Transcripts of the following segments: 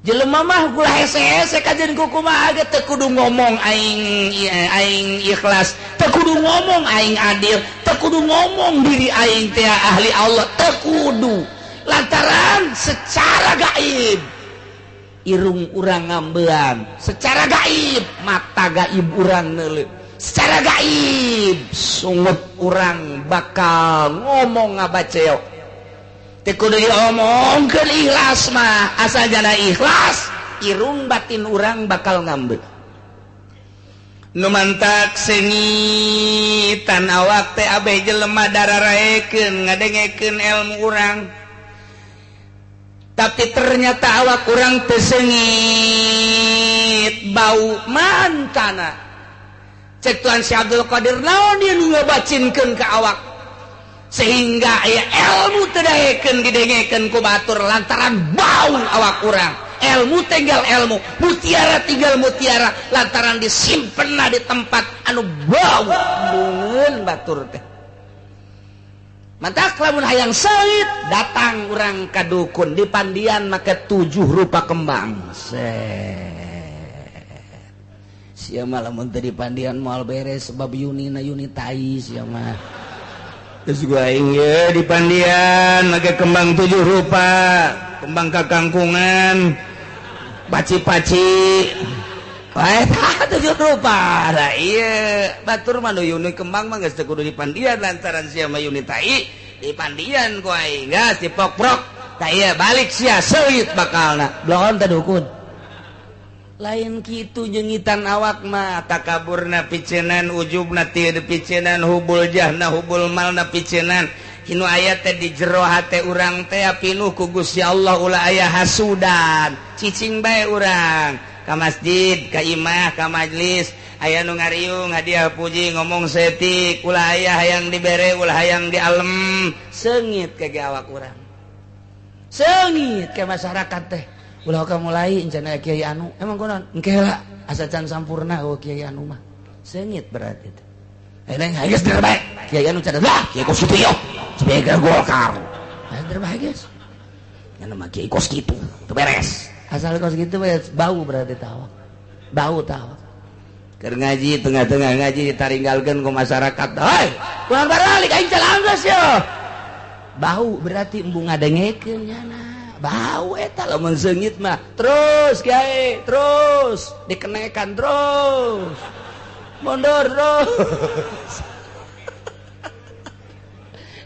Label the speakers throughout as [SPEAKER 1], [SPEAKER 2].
[SPEAKER 1] Jelema mah gula hese-hese kajen kukumaha ge teu kudu ngomong aing aing ikhlas, teu kudu ngomong aing adil, teu kudu ngomong diri aing teh ahli Allah, teu kudu. Lantaran secara gaib irung urang ngambean, secara gaib mata gaib urang neuleuh, secara gaib sungut urang bakal ngomong ngabaceo. Teu kudu diomongkeun ikhlas mah, asal jana ikhlas irung batin urang bakal ngambeun. Nu mantak sengitan awak teh abeh jelema dararaekeun ngadengekeun ilmu urang. Tapi ternyata awak urang teh sengit bau mantana. Cek Tuan Syekh Abdul Qadir naon ieu nu ngabacinkeun ka awak sehingga aya ilmu teu daekeun didengekeun ku batur lantaran bau awak urang. Ilmu tinggal ilmu, mutiara tinggal mutiara lantaran disimpenna di tempat anu bau embungeun batur teh. Mantak lamun hayang seungit datang urang ka dukun di pandian make 7 rupa kembang. Sia mah lamun teu di pandian moal beres sebab yunina yuni tai sia mah. Terus gua aing ye di pandian make kembang 7 rupa, kembang kakangkungan, paci-paci. Wae tah 7 rupa. Lah ieu batur mah nu yuni kembang mah geus teu kudu di pandian lantaran sia mah yuni tai di pandian ku aing geus dipokprok. Tah ieu balik sia seungit bakalna. Bloon teh dukun. Lain kitu nyengitan awak mah takaburna picenan ujubna teu picenan hubul jahna hubul malna picenan hinu aya teh di jero hate urang teh pinuh ku Gusti Allah ulah aya hasudan cicing bae urang ka masjid ka imah ka majlis aya nu ngariung hadiah puji ngomong setik ulah aya hayang dibere ulah hayang dialem seungit ka ge awak urang seungit ka masyarakat teh ulah ka mulai encana kiai anu emang kunaon engke heula asa can sampurna oh kiai anu mah seungit berarti teh neng geus terbaik kiai anu can lah kiai kos kitu yo sebagai Golkar terbaik geus nya mah kiai kos kitu teu beres asal kos kitu bau berarti tawa bau tawa keur ngaji tengah-tengah ngaji ditaringgalkeun ku masyarakat hei kurang baralik aing can anggeus yo bau berarti embung ngadengekeun nyana bau eta lamun seungit mah terus kiai terus dikenekan terus mundur terus.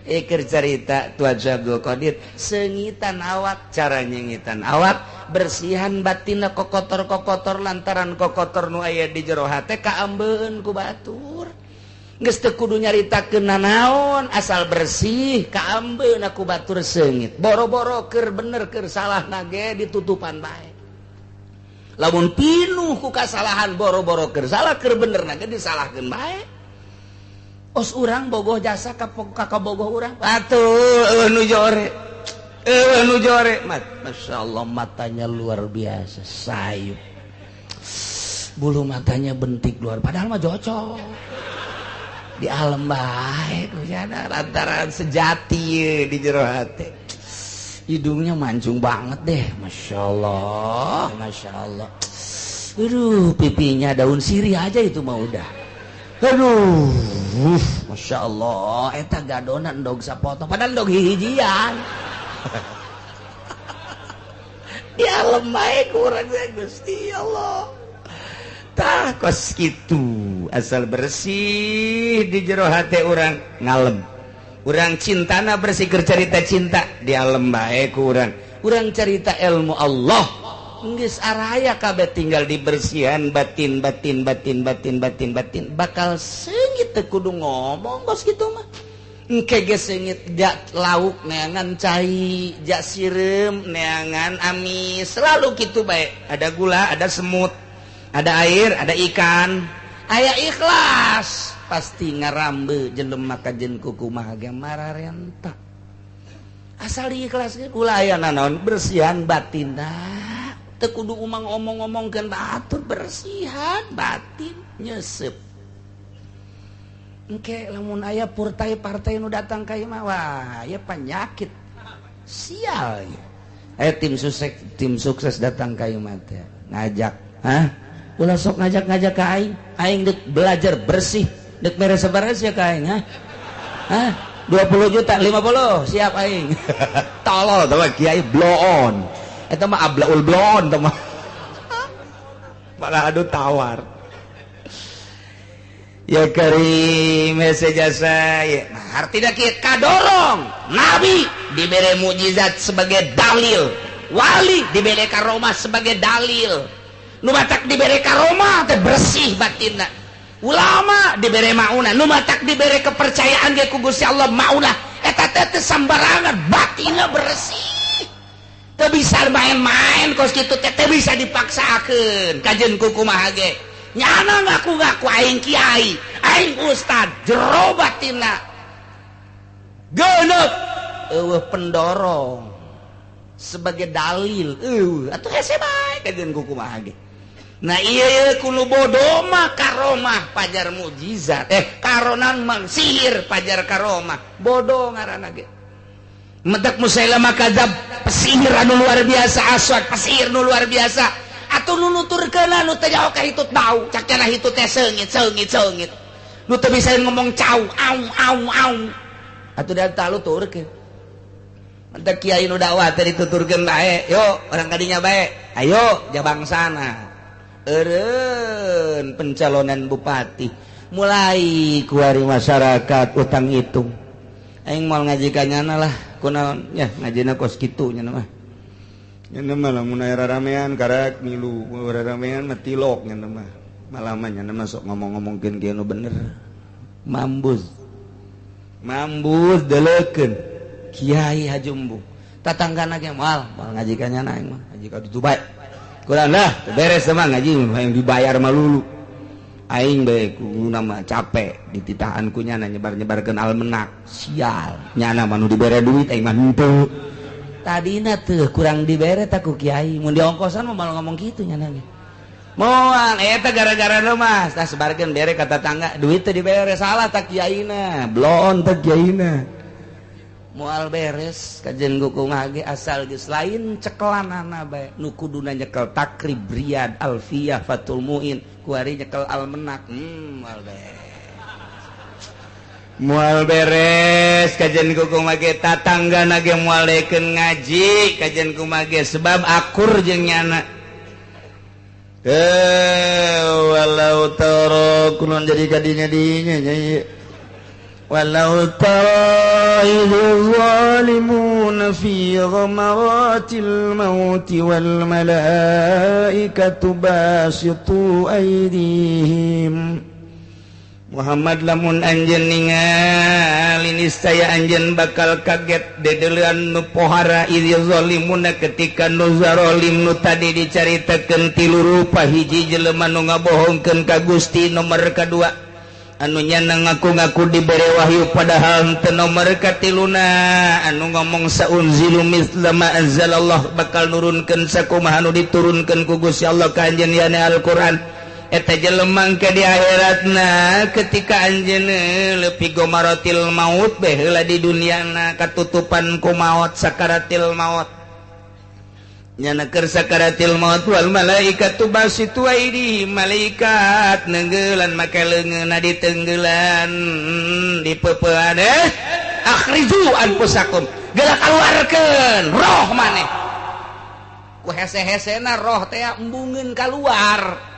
[SPEAKER 1] Iker cerita Tuan Syekh Abdul Qadir sengitan awak cara nyengitan awak bersihan batinna kokotor-kokotor lantaran kokotor nu aya di jero hate kaambeun ku batur geus teu kudu nyaritakeun nanaon asal bersih kaambeun ku batur seungit boro-boro keur bener keur salah nage ditutupan bae lamun pinuh ku kasalahan boro-boro keur salah keur bener nage disalahkeun bae os urang bogoh jasa ka kabogoh urang atuh eueuh nu jore eueuh nu jore masyaallah matanya luar biasa sayup bulu matanya bentik luar padahal mah jocok di alam baik lantaran sejati di jero hati hidungnya mancung banget deh masya Allah masya Allah aduh pipinya daun sirih aja itu mah udah aduh masya Allah eta gadonan endog sapotong padahal endog hihijian di alam baik kurang Gusti Allah tah kos kitu asal bersih di jero hate urang ngalem urang cintana bersih keur carita cinta di alam bae ku urang urang carita ilmu Allah geus araya kabeh tinggal dibersihan batin batin batin batin batin batin bakal seungit teu kudu ngomong kos kitu mah engke ge seungit jak lauk neangan cai jak sireum neangan amis selalu kitu bae ada gula ada semut ada air, ada ikan, aya ikhlas pasti ngarambe jelema kajen kuku maha ge mararenta. Asal diikhlaskeun ulah aya nanaon bersihan batinna. Teu kudu umang omong-omongkeun batur bersihan batin nyesep. Engke lamun aya purtai partai nu datang ka ieu mah wah, ieu penyakit. Sial. Ayo tim sukses datang ka imah teh ngajak. Hah, ulah sok ngajak-ngajak ka aing. Aing dek belajar bersih, dek mere sabaraha sia ka aing? Hah, hah, 20 juta, 50 siap aing. Tolol tuh kiai, bloon eta mah, ablaul bloon tuh mah, malah adu tawar. Ya karim, hese jasa ya. Nah, artinya kieu kadorong nabi diberi mukjizat sebagai dalil, wali diberi karomah sebagai dalil. Nu matak diberi karomah teh bersih batinna. Ulama diberi maunah, nu matak diberi kepercayaan ge ku Gusti Allah maunah eta teh teu sambarangan, batinna bersih, teu bisa main-main kos kitu teh, teu bisa dipaksakeun kajeun ku kumaha ge. Nyana ngaku-ngaku aing kiai, aing ustad, jero batinna genep, eueuh pendorong sebagai dalil, eueuh atuh hese bae kajeun ku kumaha ge. Nah, iya iya, kulo bodoh mah karomah pajar mukjizat, eh, karonan mang sihir pajar karomah, bodoh ngaranna ge. Medak Musailamah Kadzab pesihir anu luar biasa, Aswad pesihir nu luar biasa atuh, nu nuturkeun nu teu jauh ka hitut bau, cak cenah hitut teh seungit seungit seungit, nu teu bisa ngomong cau au au au atuh dan taluturkeun. Mentak kiai nu dakwah teh dituturkeun bae, yo orang kadinya bae, ayo jabangsana eureun pencalonan bupati, mulai kuari masyarakat utang hitung, aing moal ngaji ka nyana lah, kunaon ya ngajina kos kitu. Nyana mah, nyana mah lamun aya ramean karak milu, ramean mah tilok. Nyana mah malah mah nyana mah sok ngomong-ngomongkeun kieu nu bener, mambuz mambuz deleukeun kiai hajumbu tatanggana ge moal moal ngaji ka nyana, aing mah ngaji ka ditu bae. Kurang lah beres sama ngaji yang dibayar malulu, aing bae ku nama capek dititahan ku nyana nyebar-nyebarkeun almenak. Sial, nyana mah nu dibere duit, aing mah henteu. Tadina tuh kurang dibere tak ku kiai, mun diongkosan mah malah ngomong kitu nyana ge. Moal eta gara-gara lu mah tah sebarkeun bere ka tatangga, duit teh dibere, salah tak kiaina, bloon tak kiaina. Moal beres kajian kumaha ge asal geus lain cekelanana bae. Nu kuduna nyekel Takrib, Riyad, Alfiyah, Fathul Muin, kuari nyekel almenak. Moal beres, moal beres kajian kumaha ge. Tatanggana ge moal dekeun ngaji kajian kumaha ge, sebab akur jeung nyana. Eh, walau tara kunaon jadi kadinya dinya nya. ولو ترى إذ الظالمون في غمرات الموت والملائكة باسطوا أيديهم. Muhammad, lamun anjeun ningali niscaya anjeun bakal kaget dedelean nu pohara. Idz zalimuna, ketika nu zalim nu tadi dicaritakeun tilu rupa: hiji, jelema nu ngabohongkeun ka Gusti; nomor kadua, anu nyana ngaku-ngaku dibere wahyu padahal teu; nomor katiluna, anu ngomong saunzilu mitsla ma anzalallah, bakal nurunkeun sakumaha anu diturunkeun ku Gusti Allah ka anjeun, yani Al-Qur'an. Eta jelema ke di akhiratna ketika anjeun leupi gomaratil maut, baheula di duniana katutupan ku maut, sakaratil maut, nyana keur sakaratil maut. Wal malaikatu basitu aidi, malaikat neunggelan make leungeunna ditenggelan di peupean, eh, akhriju anfusakum, geura kaluarkeun roh maneh. Ku hese-hesena roh teh embungeun kaluar,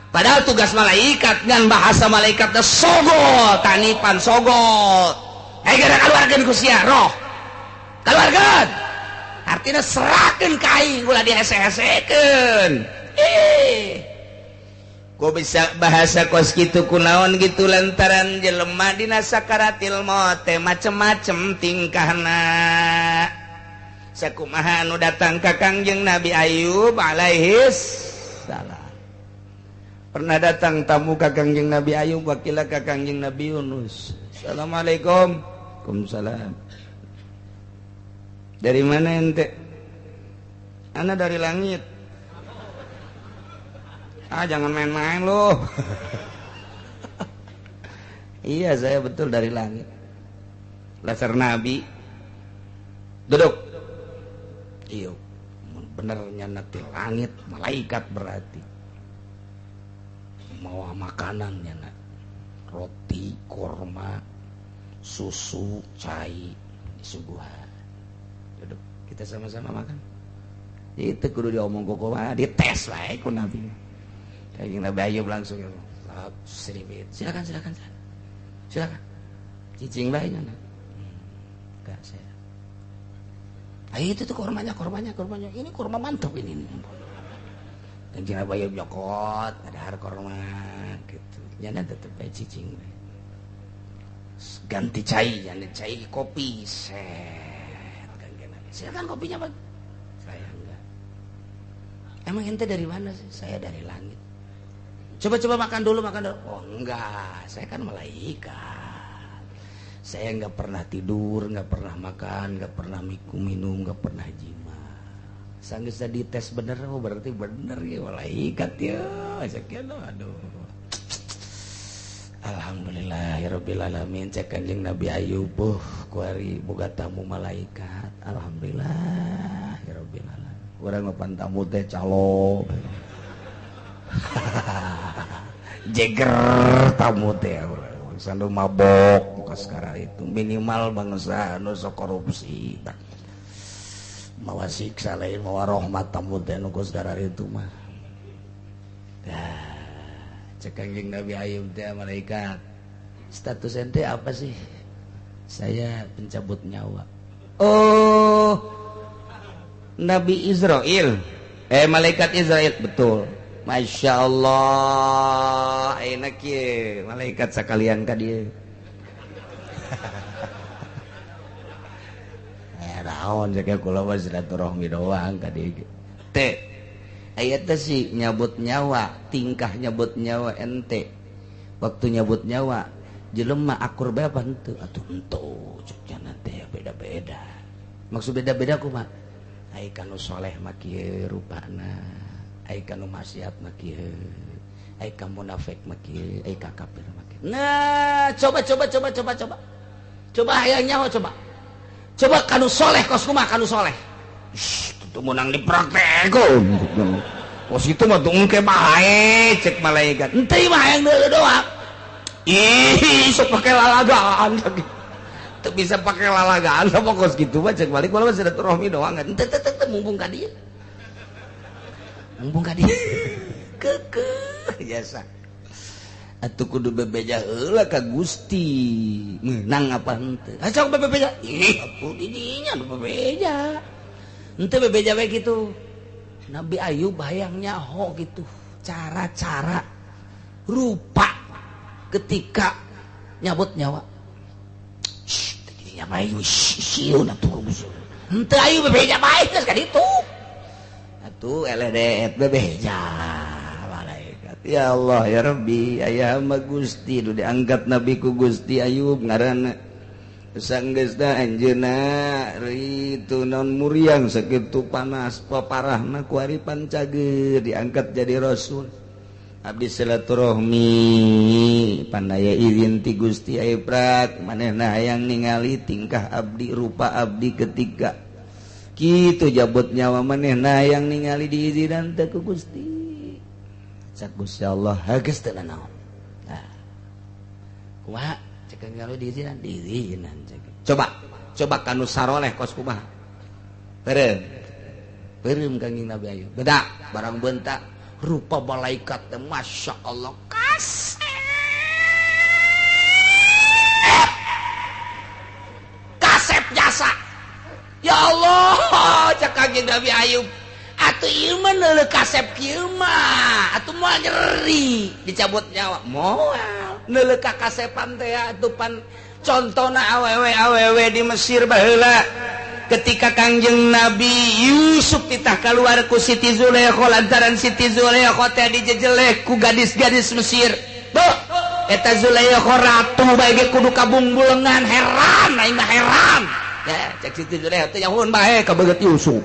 [SPEAKER 1] padahal tugas malaikat ngan bahasa malaikat teh sogol tanipan sogol, eh, geura kaluarkeun ku sia roh, kaluarkeun, artinya serahkeun ka aing, ulah dihese-hesekeun. Eh, kok bisa bahasa kos kitu, kunaon gitu? Lantaran jelema dina sakaratil maut teh macem-macem tingkahna, sakumaha anu datang ka Kangjeng Nabi Ayub alaihis salam. Pernah datang tamu ka Kangjeng Nabi Ayub, wakila ka Kangjeng Nabi Yunus. Assalamualaikum. Waalaikumsalam. Dari mana ente? Ana dari langit. Ah, jangan main-main loh. Iya, saya betul dari langit. Dasar nabi. Duduk. Iyo. Bener nyana ti langit malaikat berarti. Mawa makanan nyana. Roti, korma, susu, cai disuguhan. Duduk, kita sama-sama makan. Itu kudu diomong koko mah, dites wae ku Nabi. Kanjeng Nabi Ayub langsung seribit. Silakan, silakan, silakan. Silakan. Cicing bae nyana. Enggak saya. Ayo itu tuh kormanya, kormanya, kormanya. Ini korma mantap ini. Kanjeng Nabi Ayub nyokot, ada korma gitu. Nyana tetep bae cicing bae. Ganti cai, nyana cai kopi set. Kanjeng Nabi. Silakan kopinya, Pak. Saya enggak. Emang ente dari mana sih? Saya dari langit. Coba-coba makan dulu, makan dulu. Oh enggak, saya kan malaikat. Saya enggak pernah tidur, enggak pernah makan, enggak pernah minum, enggak pernah jima. Sanggeus dites bener, oh berarti bener ya malaikat ya. Sekian aduh. Alhamdulillah ya rabbil alamin cek Kanjeng Nabi Ayub kuari boga tamu malaikat. Alhamdulillah ya rabbil alamin. Urang mah tamu teh calo. Jeger tamu teh bangsa nu mabok muka sekarang itu minimal bangsa nu sok korupsi mawa siksa lain mawa rahmat tamu teh nu sekarang itu mah. Dah cek Kanjeng Nabi Ayub teh malaikat status ente apa sih? Saya pencabut nyawa. Oh Nabi Israel, malaikat Israel betul. Masya Allah, enak ye, malaikat sekalian ka dieu. Naon cek kula mah silaturahmi doang ka dieu. Teh, aya teh sih nyabut nyawa, tingkah nyabut nyawa ente. Waktu nyabut nyawa, jelema akur bae apa henteu? Atuh henteu, cek nya teh beda-beda. Maksud beda-beda kumaha? Ai kanu soleh mah kieu rupana. Ai kanu maksiat mah kieu, ai ka munafik mah kieu, ai ka kafir mah kieu. Nah, coba coba coba coba coba. Coba hayang nyaho coba. Coba kanu soleh kos kumaha kanu soleh. Shh, itu meunang dipraktekkeun. Kos itu mah tungke bae cek malaikat. Henteu mah hayang deuleu doang. Ih, sok pake lalagaan. Teu bisa pake lalagaan sama kos kitu mah cek balik mah silaturahmi doang. Henteu teu teu mumpung ka dieu. Mumpung ka dieu kekeh biasa atuh kudu bebeja heula ka Gusti meunang apa henteu ah sok bebeja ih atuh di dinya nu bebeja henteu bebeja we kitu. Nabi Ayub hayang nyaho gitu cara-cara rupa ketika nyabut nyawa. Shh dinya bae sieun atuh henteu ayu bebeja bae geus ka ditu. Atuh eleh bebeja malaikat. Ya Allah ya Rabbi aya mah Gusti nu diangkat nabi ku Gusti Ayub ngaranna sanggeusna anjeunna ritu naon muriang sakitu panas paparahna ku ari pancager diangkat jadi rasul. Abdi silaturahmi pandaya izin ti Gusti Ayub prak manehna hayang ningali tingkah abdi rupa abdi ketika kitu jabut nyawa manehna yang ningali diizinan teh ku Gusti. Cak Gusti Allah geus teu nanaon. Nah. Kumaha cek ningali diizinan? Diizinan cek. Coba, coba kanu saroleh kos kumaha. Beureum. Beureum Kangjeng Nabi Ayub. Beda barang bentak rupa malaikat teh Masya Allah kasep. Kasep jasa. Ya Allah, cek Kangjeng Nabi Ayub. Atuh ieu mah neuleuh kasep kieu mah, atuh moal nyeri dicabut nyawa. Moal neuleuh ka kasepan teh atuh pan contona awewe-awewe di Mesir baheula. Ketika Kangjeng Nabi Yusuf titah kaluar ku Siti Zulaikha lantaran Siti Zulaikha teh dijejeleh ku gadis-gadis Mesir. Tuh, eta Zulaikha ratu bae ge kudu kabungbulengan, heran aing mah heran. Ya, cek Siti Zulaikha teh nyahoeun bae ka beungeut Yusuf.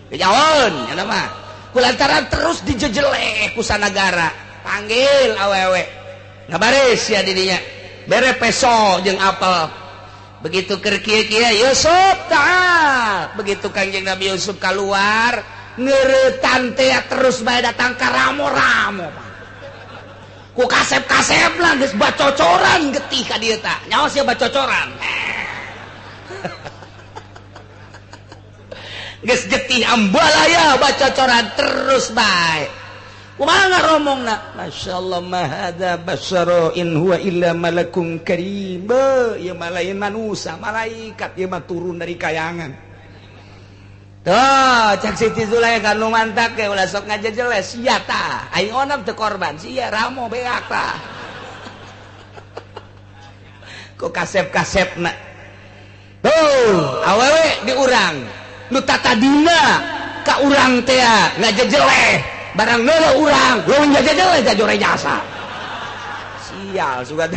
[SPEAKER 1] Nyahoeun nya mah. Kulantaran terus dijejeleh ku sanagara. Panggil awewe. Ngabaris sia di dinya. Bere peso jeung apel. Begitu keur kieu-kieu Yusuf ta'al. Begitu Kangjeng Nabi Yusuf keluar, Ngeureutan teh terus bae datang ka ramo-ramo. Ku kasep-kasep lah geus bacocoran getih ka dieu tah. Nyaho sia bacocoran. Geus getih ambalaya bacocoran terus bae. Kumaha ngaromongna? Masyaallah ma hadza basyara in huwa illa malakun karim. Ieu mah lain manusia, malaikat ieu mah turun dari kayangan. Tuh, cak Siti Zulaikha nu mantak ge ulah sok ngajejeles sia tah. Aing onam teu korban, sia ramo beak tah. Ku kasep-kasepna. Tuh, awewe di urang. Nu tatadina ka urang teh ngajejeleh. Barang neuleuh urang, leuwih ngajejeleh jajore jasa. Sial sugan.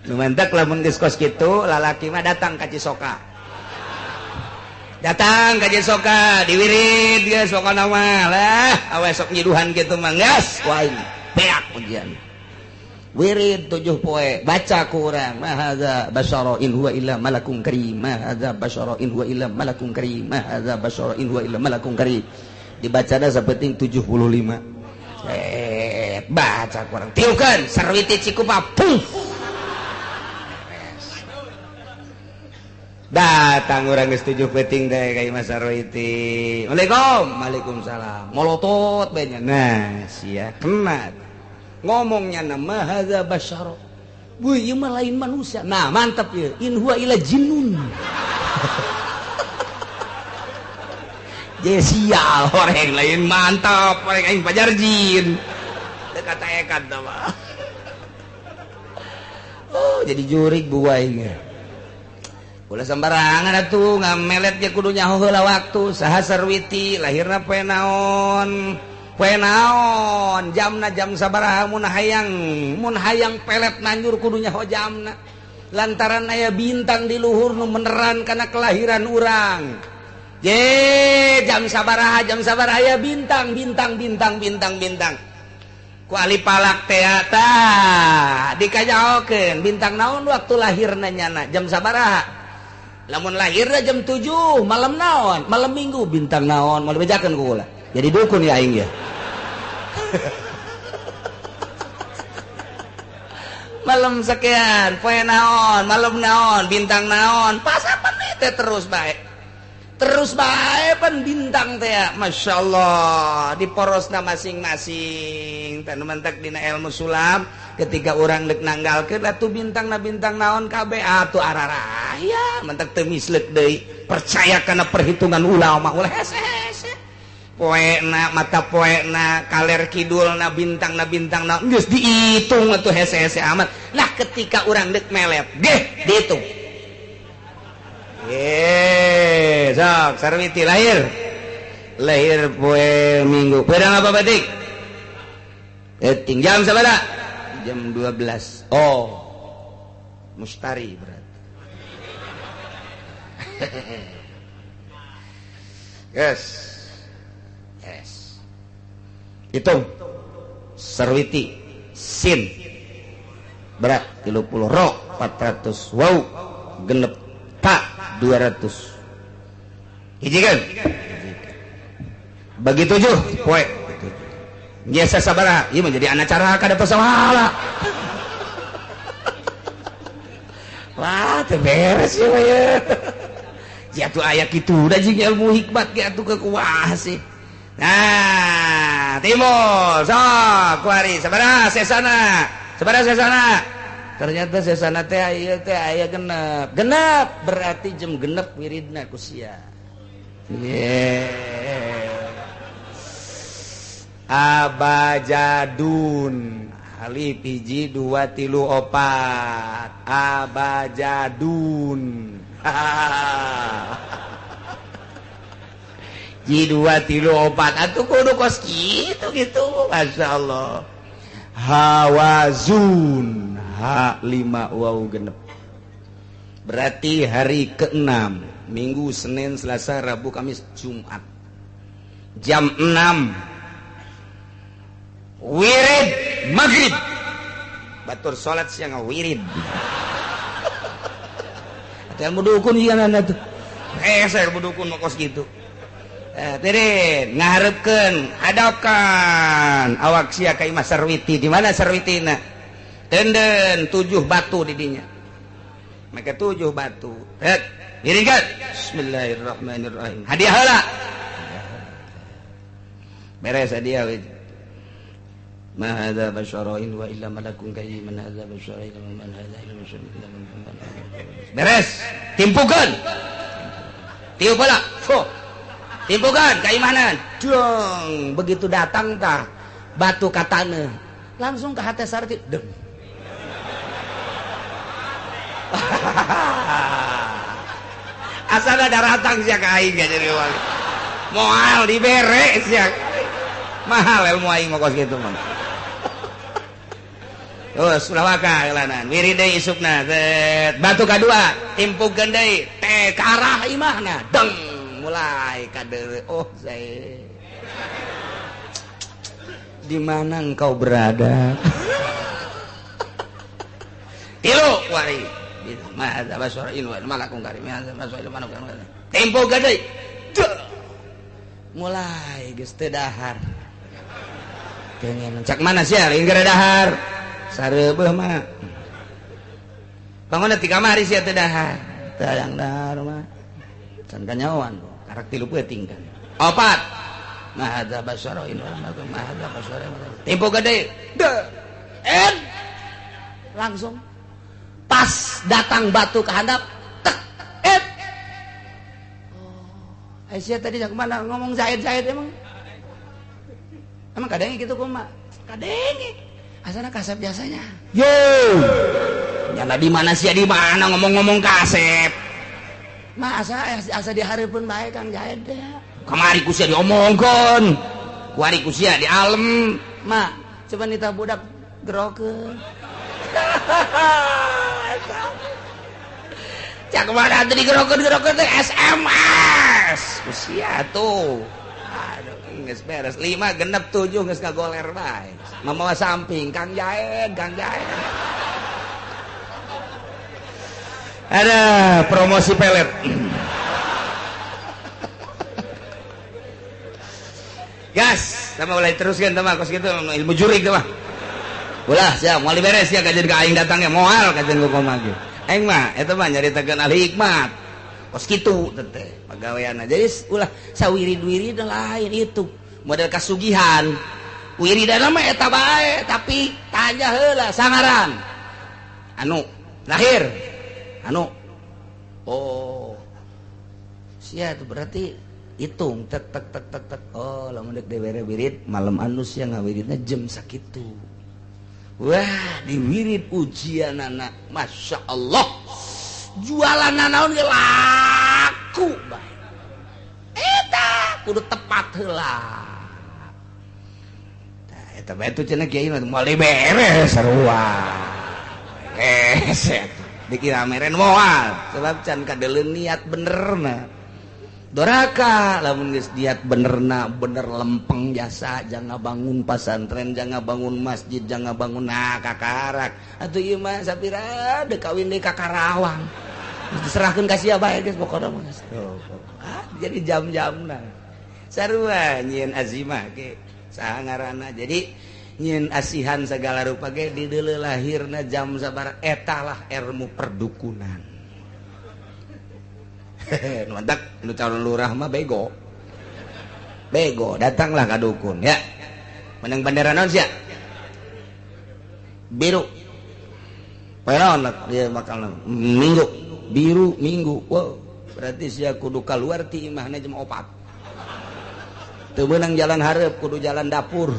[SPEAKER 1] Nu mantak lamun geus kos kitu, lalaki mah datang ka Cisoka. Datang ka Cisoka, diwirid geus pokona mah lah, awe sok nyiduhan kitu mah geus ku aing beak ujian. Wirid 7 poe, baca ku urang, ma hadza basyara in huwa illa malakun karim, ma hadza basyara in huwa illa malakun karim, ma hadza basyara in huwa illa malakun karim. Dibacana sapenting 75. Baca ku urang. Tiukeun sarwiti cikupa puf. Datang urang geus 7 peuting teh ka Imah Sarwiti. Waalaikum, waalaikumsalam. Molotot bae nya. Nah, sia kena. Ngomongnya nama hadza basyara. Wih, ieu mah lain manusia. Nah, mantap ya. In huwa illa jinnun. Je sial orang lain mantap, orang aing pajar jin. Teu kata ekan tah mah. Oh, jadi jurig buai. Ulah sembarangan atuh ngamelet ge kudu nyaho heula waktu. Saha Sarwiti lahirna poe naon? Poe naon? Jamna jam sabaraha mun hayang pelet nanjur kudu nyaho jamna. Lantaran aya bintang di luhur nu meneran kana kelahiran urang. Ye, jam sabaraha aya bintang bintang bintang bintang bintang. Ku ahli palak teh tah dikajaokeun bintang naon waktu lahirna nyana jam sabaraha. Lamun lahirna jam 7 malam naon, malam minggu bintang naon, mau dibejakeun ku kula. Jadi dukun ya aing ya. Malam sekian, poe naon, malam naon, bintang naon, pas apa nih teh terus bae. Terus bae pan bintang teh ya. Masya Allah, di porosna masing-masing. Tah nu mantak dina ilmu sulam ketika urang deuk nanggalkeun atuh bintangna bintang naon kabeh atuh araraya mantak teu misleuk deui. Percaya kana perhitungan ulama ulah hese-hese. Poena mata poena kaler kidulna bintangna bintangna geus dihitung atuh hese-hese amat. Nah ketika urang deuk melet geh dihitung. Ye, sok Sarwiti lahir. Lahir poe Minggu. Pedang apa batik? Eting jam sabaraha? Jam 12. Oh. Mustari berarti. Yes. Yes. Hitung. Sarwiti sin berat 30 ro 400 waw genep ta 200. Hiji kan? Bagi 7 poe. Biasa sabaraha? Ieu menjadi anak cara kada pasahala. Wah, teu beres ieu mah ya. Jatuh aya kitu da jeung ilmu hikmat ge atuh kekuah sih. Nah, timur, sok kuari sabaraha sesana? Sabaraha sesana? Ternyata sesana teh ieu teh aya genep. Genep berarti jam genep wiridna ku sia. Yeah. Abajadun alif 1 2 3 4 abajadun. Ji 2 3 4 atuh kudu kos kitu gitu. Masya Allah. Hawazun H5 waw genep. Berarti hari ke-6, Minggu, Senin, Selasa, Rabu, Kamis, Jumat. Jam 6 wirid maghrib. Batur salat siang wirid. Atau ilmu dukun ieu anda tuh. Hese ilmu dukun mah kos kitu. Tirin ngaharepkeun hadapkan awak sia ka imah Sarwiti. Di mana Sarwitina? Tenden 7 batu di dinya. Maka 7 batu. Tek, miringkeun. Bismillahirrahmanirrahim. Hadiah heula. Beres hadiah we. Ma hadza basyarain wa illa malakun karim man hadza basyarain wa man hadza illa basyarun. Beres, timpukeun. Tiup heula. Fuh. Timpukan keimanan. Dong, begitu datang tah batu ka taneuh, langsung ke hati Sarti. Deng. Asal ada ratang sia ka aing jadi wali. Moal dibere sia. Mahal ilmu aing mah kos kitu mah. Terus ulah waka eulanan. Wirid deui isukna. Set. Batu kadua timpukeun deui teh ka arah imahna. Deng. Mulai kader, oh saya di mana engkau berada? Tilu wari, ma basarain wa malakum karim, ma tempo gade, mulai geus teu dahar. Pengen cak mana sia lain gara dahar, sareubeeh mah. Bangun ti kamari sia teu dahar, teu hayang dahar mah. Can kanyawan. Karak tilu peuting kan. Opat. Ma hadza basyarain wa ma hadza basyarain. Tempo gede. En langsung pas datang batu ke handap tek et. Oh, Aisyah tadi jak mana ngomong Zaid-Zaid emang? Emang kadenge kitu kumaha? Kadenge. Asana kasep biasanya. Yo. Nyala di mana sia di mana ngomong-ngomong kasep. Ma asa dihareupeun bae Kang Zaid teh. Kamari ku sia diomongkeun. Kuari ku sia di alem. Ma, coba nita budak gerokeun. Cak mana teh digerokeun-gerokeun teh SMS. Ku sia tuh. Aduh, geus beres 5 genep 7 geus ngagoler bae. Mamawa samping Kang Zaid, Kang Zaid. Ada promosi pelet. Gas, sama mulai teruskan sama kos gitu ilmu jurik sama. Ulah, siap, mau beres ya kajian ke aing datangnya moal kajian ku kumaha ge. Aing mah eta mah nyaritakeun ahli hikmat. Kos kitu teh pagaweanna. Jadi ulah sawirid-wirid lain itu model kasugihan. Wiridana mah eta bae tapi tanya heula sangaran. Anu lahir anu oh sia itu berarti hitung tek tek tek tek tek oh lamun deuk dibere wirid malam anu sia ngawiridna jam sakitu wah diwirid ujianana Masya Allah jualan naon ge laku bae eta kudu tepat heula tah eta bae tuh cenah kiai mah moal dibere sarua beres dikira meren moal sebab can kadeleun niat benerna doraka lamun geus niat benerna bener lempeng jasa jangan bangun pasantren jangan bangun masjid jangan bangun nah kakarak atuh ieu mah sapira deuk kawin deui ka Karawang diserahkeun ka sia bae geus pokona mah ah jadi jam-jamna sarua nyieun azimah ge saha ngaranna jadi nyin asihan segala rupa ge di deuleu lahirna jam sabar etalah ilmu perdukunan. Nu mantak nu calon lurah mah bego. Bego datanglah ka dukun ya. Menang bendera naon sia? Biru. Poe naon dia bakal minggu. Biru minggu. Wow, berarti sia kudu kaluar ti imahna jam 4. Teu meunang jalan hareup kudu jalan dapur.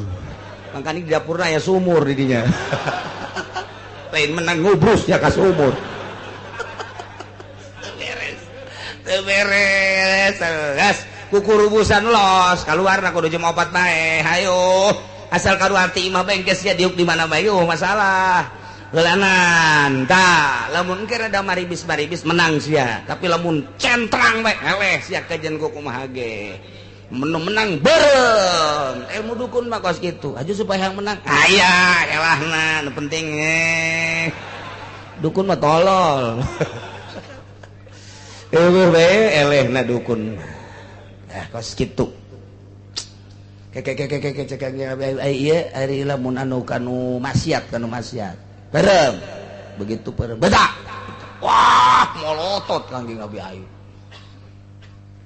[SPEAKER 1] Makanya di dapurna ya sumur di dinya. Lain menang ngubrus ya ka sumur. Beres. Teu beres. Gas kukurubusan los kaluarna kudu jam 4 bae. Hayo. Asal kaluar ti imah bengkes sia diuk di mana bae eueuh masalah. Heulanan tah lamun engke rada maribis-maribis menang sia. Tapi lamun centrang bae eleh sia kajen ku kumaha ge. Menang bareng ilmu dukun mah kos kitu aja supaya yang menang aya elahna nu penting dukun mah tolol. Eueuh bae elehna dukun. Ah kos kitu. Keke cek ieu ari lamun anu kanu maksiat Perem. Begitu perem. Bedak. Wah, molotot Kangjeng Nabi Ayub.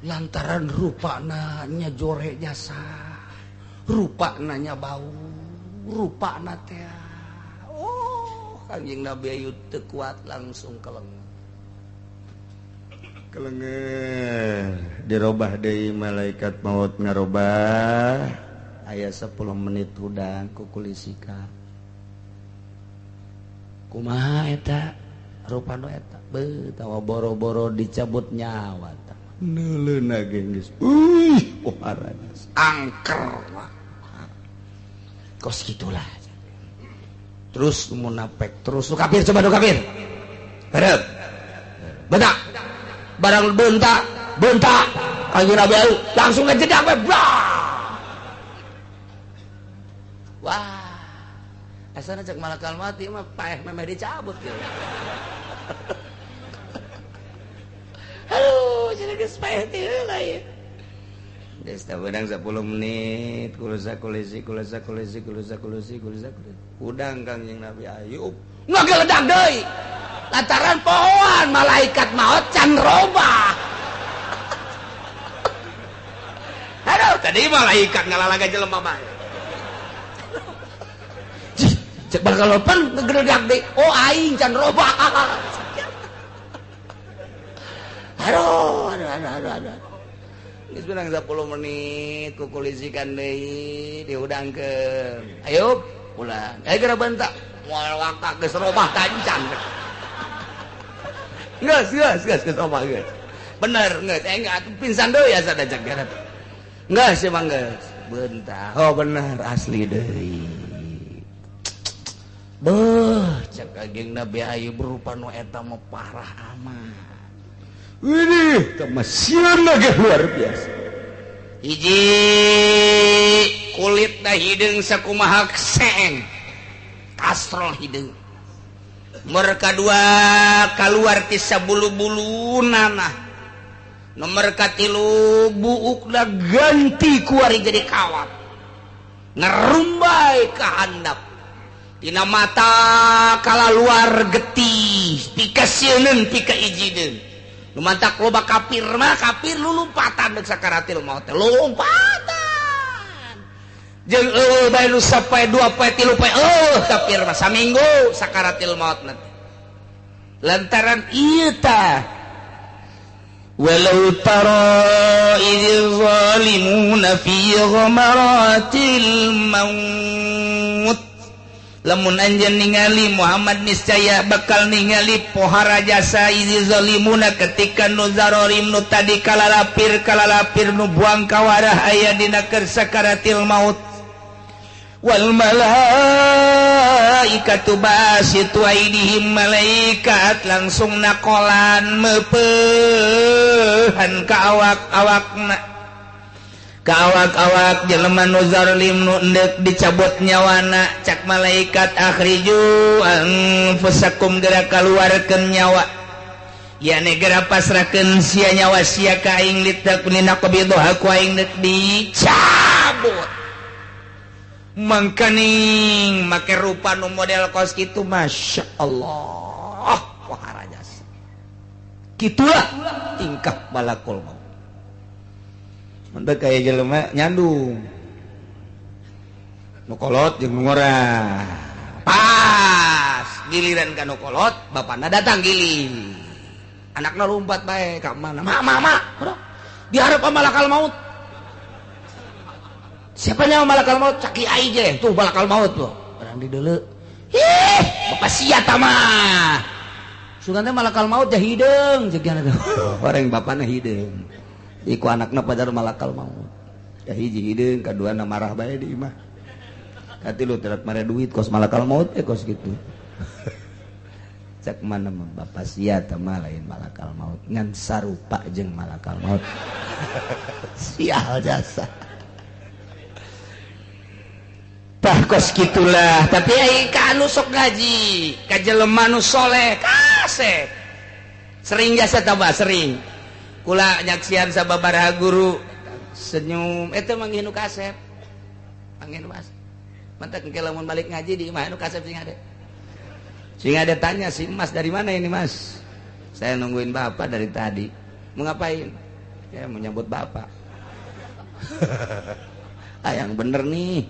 [SPEAKER 1] Lantaran rupana nya jore jasa. Rupana nya bau, rupana teh. Oh, Kangjeng Nabi Ayub teu kuat langsung keleng. Kelengen dirobah deui malaikat maut ngarobah aya 10 menit hudang ku kulisika kumaha eta rupana eta beuh tawa boro-boro dicabut nyawa tah neuleuna ge geus uih pohara angker mah kos kitulah terus munafik terus nu kafir coba nu kafir berep bedak barang bentak bentak Kangjeng Nabi Ayub langsung ngejedak we wah asana cek malakal mati mah paeh memeh dicabut gitu. Aduh jadi geus paeh teh heula ieu geus teh beunang 10 menit kulusa kulisi kulusa kulisi kulusa kulisi kulusa udang Kangjeng Nabi Ayub ngageledak deui lantaran pohoan malaikat maut can robah. Aduh tadi malaikat ngalalaga jelema mah. Cek bakal lopan ngegeledak deui. Oh aing can robah. Aduh aduh aduh aduh. Geus beunang 10 menit kukulisikan deui dihudangkeun. Ayo pulang. Ayo geura bentak. Moal wakak geus robah tancan. Geus geus geus geus robah geus. Bener geus enggak pingsan deui asa da cek geura. Geus emang geus. Bentar. Oh bener asli deui. Beuh cek Kangjeng Nabi Ayub rupa nu eta mah parah amat. Widih, teh mah sieun ge luar biasa. Hiji kulitna hideung sakumaha seeng. Kastrol hideung. Nomor kadua kaluar ti sabulu-bulu nanah. Nomor katilu buukna ganti kuari jadi kawat. Ngerumbai ka handap. Tina mata kalaluar getih, pikasieuneun pikaijineun. Nu mantak loba kafir mah kafir lulumpatan deuk sakaratil maut teh lompatan. Jeung eueuh bae nu sapoe dua poe tilu poe eueuh kafir mah saminggu sakaratil maut nanti. Lantaran ieu tah walau tara idz zalimuna fi ghamaratil maut. Lamun anjeun ningali Muhammad niscaya bakal ningali pohara jasa idz zalimuna ketika nu zarorim nu tadi kalalapir nu buang kawarah aya dina keur sakaratil maut. Wal malaikatu basitu aidihim malaikat langsung nakolan meupehan ka awak-awakna ka awak-awak jelema nu zalim nu endek dicabut nyawana cak malaikat akhriju anfusakum geura kaluarkeun nyawa yani geura pasrahkeun sia nyawa sia ka aing litaknina qabidha ku aing deuk dicabut. Mangkaning make rupa nu model kos kitu Masya Allah wahara jasa kitulah tingkah malakul maut. Mantap kaya jelema nyandung nu kolot jeung nu ngora pas giliran ka nu kolot bapana datang giling anakna lompat bae ka mana mak mak mak diharap malakal maut. Siapa nyawa malakal maut? Caki aing tuh malakal maut tuh. Orang di deuleu. Ih, bapak sia ta mah. Sugan teh malakal maut teh hideung ceuk teh. Orang bapana hideung. Iku anakna padahal malakal maut. Kahiji hideung, kaduana marah bae di imah. Katilu terat mare duit kos malakal maut teh kos kitu. Cak mana mah bapak sia ta mah lain malakal maut, ngan sarupa jeung malakal maut. Sial jasa. Tah kos kitulah, tapi ai ka anu sok ngaji, ka jelema nu soleh kasep. Sering jasa tambah sering. Kula nyaksian sababaraha guru senyum eta manggih nu kasep. Manggih nu kasep. Mantak engke lamun balik ngaji di imah nu kasep sing ada. Sing ada tanya si Mas dari mana ini Mas? Saya nungguin Bapak dari tadi. Mau ngapain? Ya mau nyambut Bapak. Ah yang bener nih.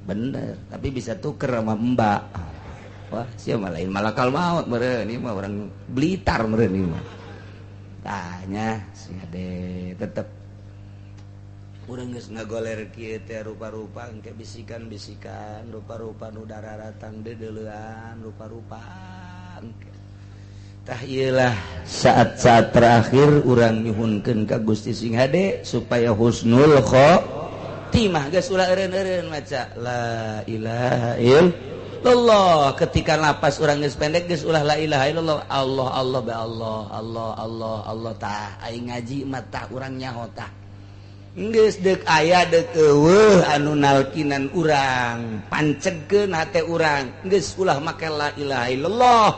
[SPEAKER 1] Bener, tapi bisa tuker sama Mbak. Wah, siapa lain malakal maut meureun ieu mah orang Blitar meureun ieu mah. Tanya sing ade tetep urang geus ngagoler kieu teh rupa-rupa engke bisikan-bisikan, rupa-rupa nu dararatang deudeulean, rupa-rupa engke. Tah ieu lah saat-saat terakhir urang nyuhunkeun ka Gusti sing hade supaya husnul khotimah. Geus ulah eureun-eureun maca la ilaha illallah. Ketika napas urang geus pendek geus ulah la ilaha illallah, Allah Allah ba Allah Allah Allah Allah. Tah aing ngaji mah tah urang nyaho tah. Geus deuk aya deuk eueuh anu nalkinan urang, pancegkeun hate urang. Geus ulah make la ilaha illallah.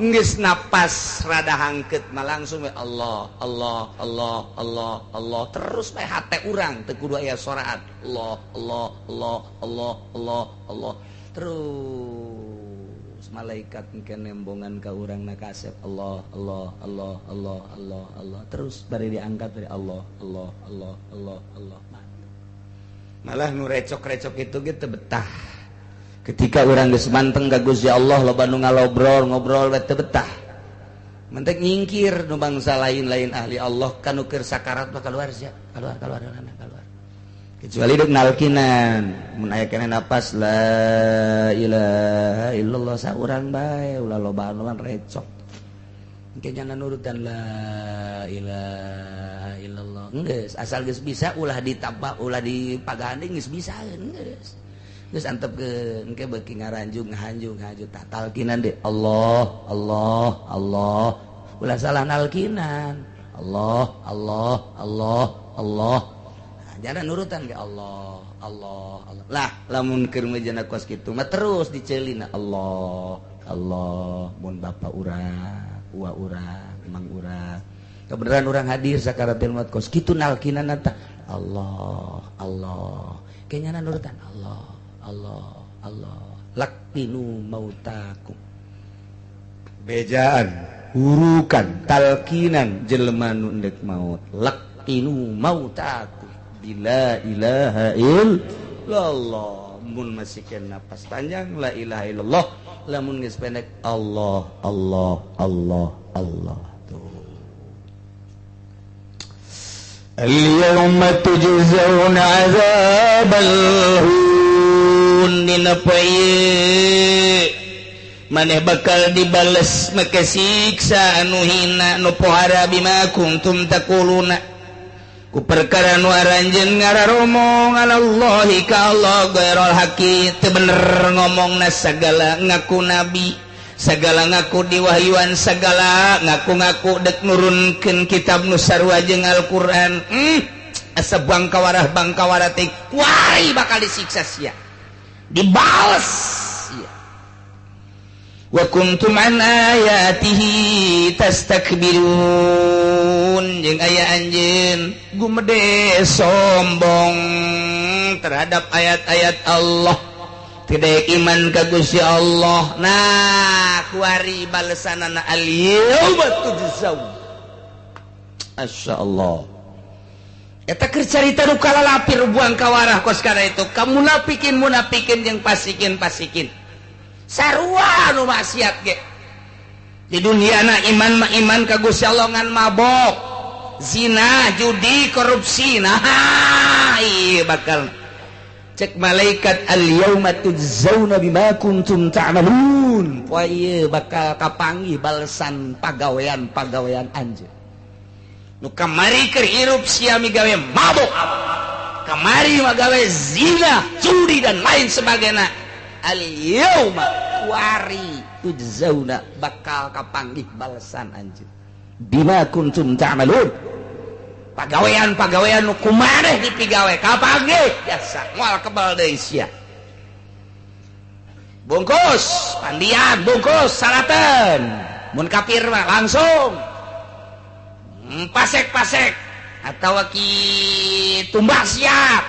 [SPEAKER 1] Geus napas rada hangkeut mah langsung we Allah Allah Allah Allah Allah terus we hate urang teu kudu aya soraat. Allah Allah Allah Allah Allah Allah terus malaikat engke nembongan ka urang na kasep Allah Allah Allah Allah Allah Allah terus bari diangkat dari Allah Allah Allah Allah Allah. Malah nu recok-recok itu gitu betah. Ketika urang geus manteng ka Gusti Allah loba nu ngalobrol ngobrol we teu betah. Mentek nyingkir nu bangsa lain-lain ahli Allah kanu keur sakarat mah keluar sia, keluar keluar keluar. Kecuali dek nalkinan mun aya keneh napas la ilaha illallah saurang bae ulah lobaan recok. Engke jangan nurutan la ilaha illallah. Geus asal geus bisa ulah ditambah ulah dipaganding geus bisa geus. Geus antepkeun engke beuki ngaranjung ngahanjung ngahanjung tah talkinan deui Allah Allah Allah ulah salah nalkinan Allah Allah Allah Allah. Jangan nurutan ke Allah Allah Allah lah lamun keur mejana kos kitu mah terus diceulina Allah Allah mun bapa urang uwa urang emang urang kebenaran urang hadir sakaratul maut kos kitu nalkinan tah Allah Allah kayaknya nurutan Allah Allah Allah laqinu mautakum bejaan hurukan talkinan jelema nu endek maut laqinu mautakum bila ilaha illallah. Mun masih kena napas panjang la ilaha illallah, lamun geus pendek Allah Allah Allah Allah. Tuh al-yawma tujzauna azabal hun dina poe maneh bakal dibales make siksa anu hina nu pohara bima kuntum taquluna ku perkara nu aranjeun ngararomong alallahi ka Allah ghairul haqi teu bener ngomongna sagala ngaku nabi sagala ngaku diwahyuan sagala ngaku-ngaku dek nurunkeun kitab nu sarua jeung Al-Qur'an. Asa bangkawarah bangkawarah teh kuari bakal disiksa sia dibales sia. Wa kuntum an ayatihi tastakbirun jeung aya anjeun gumede sombong terhadap ayat-ayat Allah tidak iman ka Gusti Allah. Nah kuari balesanana al-yauma tujzaun. Masyaallah eta keur carita nu kalalapir buang kawarah kos kana itu kamunafikin munafikin jeung pasikin-pasikin sarua nu maksiat ge di dunia na iman mah iman ka Gusti Allah ngan mabok zina judi korupsi. Nah ieu bakal cek malaikat al-yauma tujzauna bima kuntum ta'malun. Poe ieu bakal kapanggih balesan pagawean-pagawean anjeun nu kamari keur hirup sia migawe mabok kamari magawe zina judi dan lain sebagainya. Al-yauma kuari tujzauna bakal kapanggih balesan anjeun bima kuntum ta'malun. Pagawean-pagawean nu kumaneh dipigawe kapanggih biasa moal kebal deui sia. Bungkus pandian bungkus salaten mun kafir mah langsung Pasek-pasek atawa ki tumbak siap.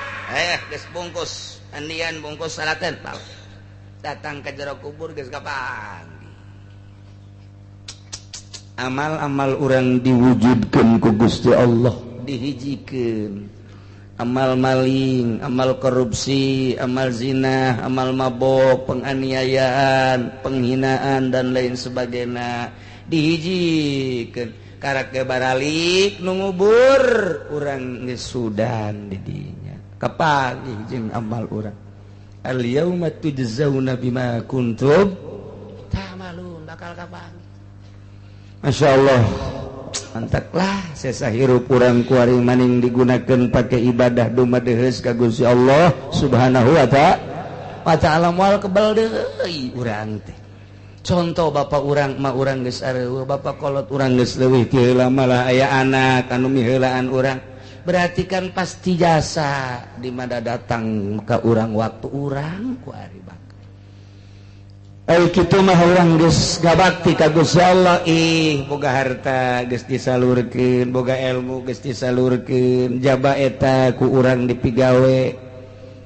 [SPEAKER 1] Geus bungkus andian bungkus salaten datang ke jero kubur geus kapanggih. Amal-amal urang diwujudkeun ku Gusti Allah, dihijikeun. Amal maling, amal korupsi, amal zina, amal mabok, penganiayaan, penghinaan dan lain sebagainya dihijikeun. Karak ge baralik nu ngubur urang geus sudan di dinya. Kapanggih jeung amal urang. Al yauma tujzauna bima kuntum ta'malun, bakal kapanggih. Masya Allah. Mantaklah sesa hirup urang kuari maning digunakan pakai ibadah dumadeheus ka Gusti Allah Subhanahu wa ta'ala moal kebel deui urang teh. Contoh bapak urang ma urang geus areueuh, bapak kolot urang geus leuwih ti heula malah aya anak anu miheulaan urang. Berarti kan pasti jasa di mana datang ka urang waktu urang kuari bakal. Ai kitu mah urang geus gabakti ka Gusti Allah, ih boga harta geus disalurkeun, boga ilmu geus disalurkeun, jaba eta ku urang dipigawe.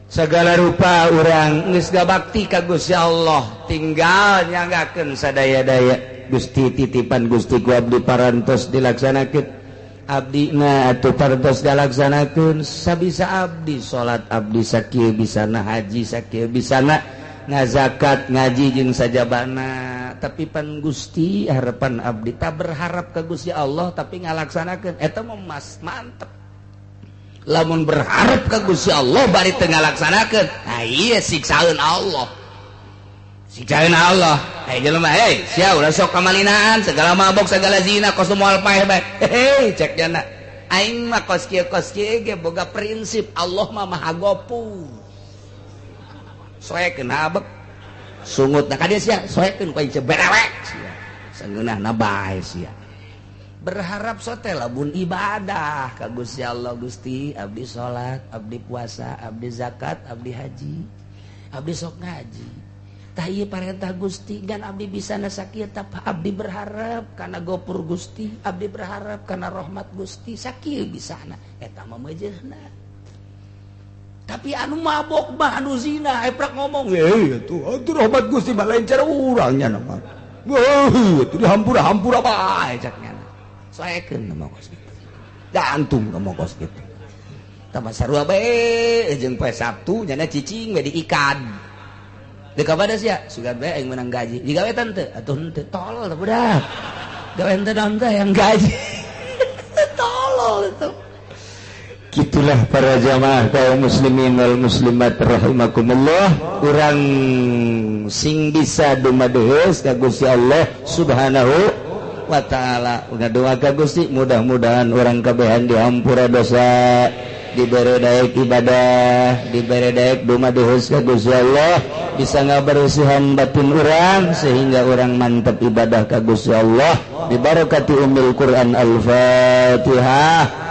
[SPEAKER 1] Segala rupa urang geus gabakti ka Gusti Allah, tinggal nyanggakeun sadaya-daya. Gusti titipan Gusti ku abdi parantos dilaksanakeun. Abdi na atuh parantos dilaksanakeun sabisa abdi salat abdi sakieu bisana, haji sakieu bisana, ngazakat ngaji jeung sajabana. Tapi pan Gusti harapan abdi tak berharap ke Gusti Allah tapi ngalaksanakeun eta mah mas mantep. Lamun berharap ke Gusti Allah bari teu ngalaksanakeun, nah ieu siksaeun Allah, siksaeun Allah. Hei jelema, hei sia ulah sok kamalinaan, segala mabok, segala zina, kos moal paeh bae. Hei cek jana aing mah kos kieu ge boga prinsip Allah mah Maha Gopur. Soekeun habek sungut na ka dieu sia, soekeun ku aing berewek sia, sangeunahna bae sia. Berharap sote lamun ibadah ka Gusti Allah, Gusti abdi salat, abdi puasa, abdi zakat, abdi haji, abdi sok ngaji. Tah ieu parentah Gusti gan abdi bisa na sakieu, tah abdi berharap kana gopur Gusti, abdi berharap kana rahmat Gusti, sakieu bisana eta mah meujeuhna. Tapi anu mabok mah anu zina eprak ngomong, atuh atuh rahmat Gusti mah lain cara urang nya mah. Wah, atuh dihampura-hampura bae cak nya. Soekeun mah kos kitu. Gantung mah kos kitu. Tambah sarua bae jeung poe Sabtu nyana cicing we diikan. Deuk kapada sia? Sugan bae aing menang gaji. Digawe teu? Atuh henteu, tolol teh budak. Gawe henteu naon teh yang gaji. Tolol itu. Gitulah para jamaah kaum muslimin wal muslimat rahimakumullah, urang sing bisa dumadeheus ka Gusti Allah Subhanahu wa ta'ala. Ngadoa ka Gusti mudah-mudahan urang kabehan dihampura dosa, dibere daek ibadah, dibere daek dumadeheus ka Gusti Allah, bisa ngabersihan batin urang sehingga urang mantep ibadah ka Gusti Allah. Bibarakati ummil Quran. Al-Fatihah.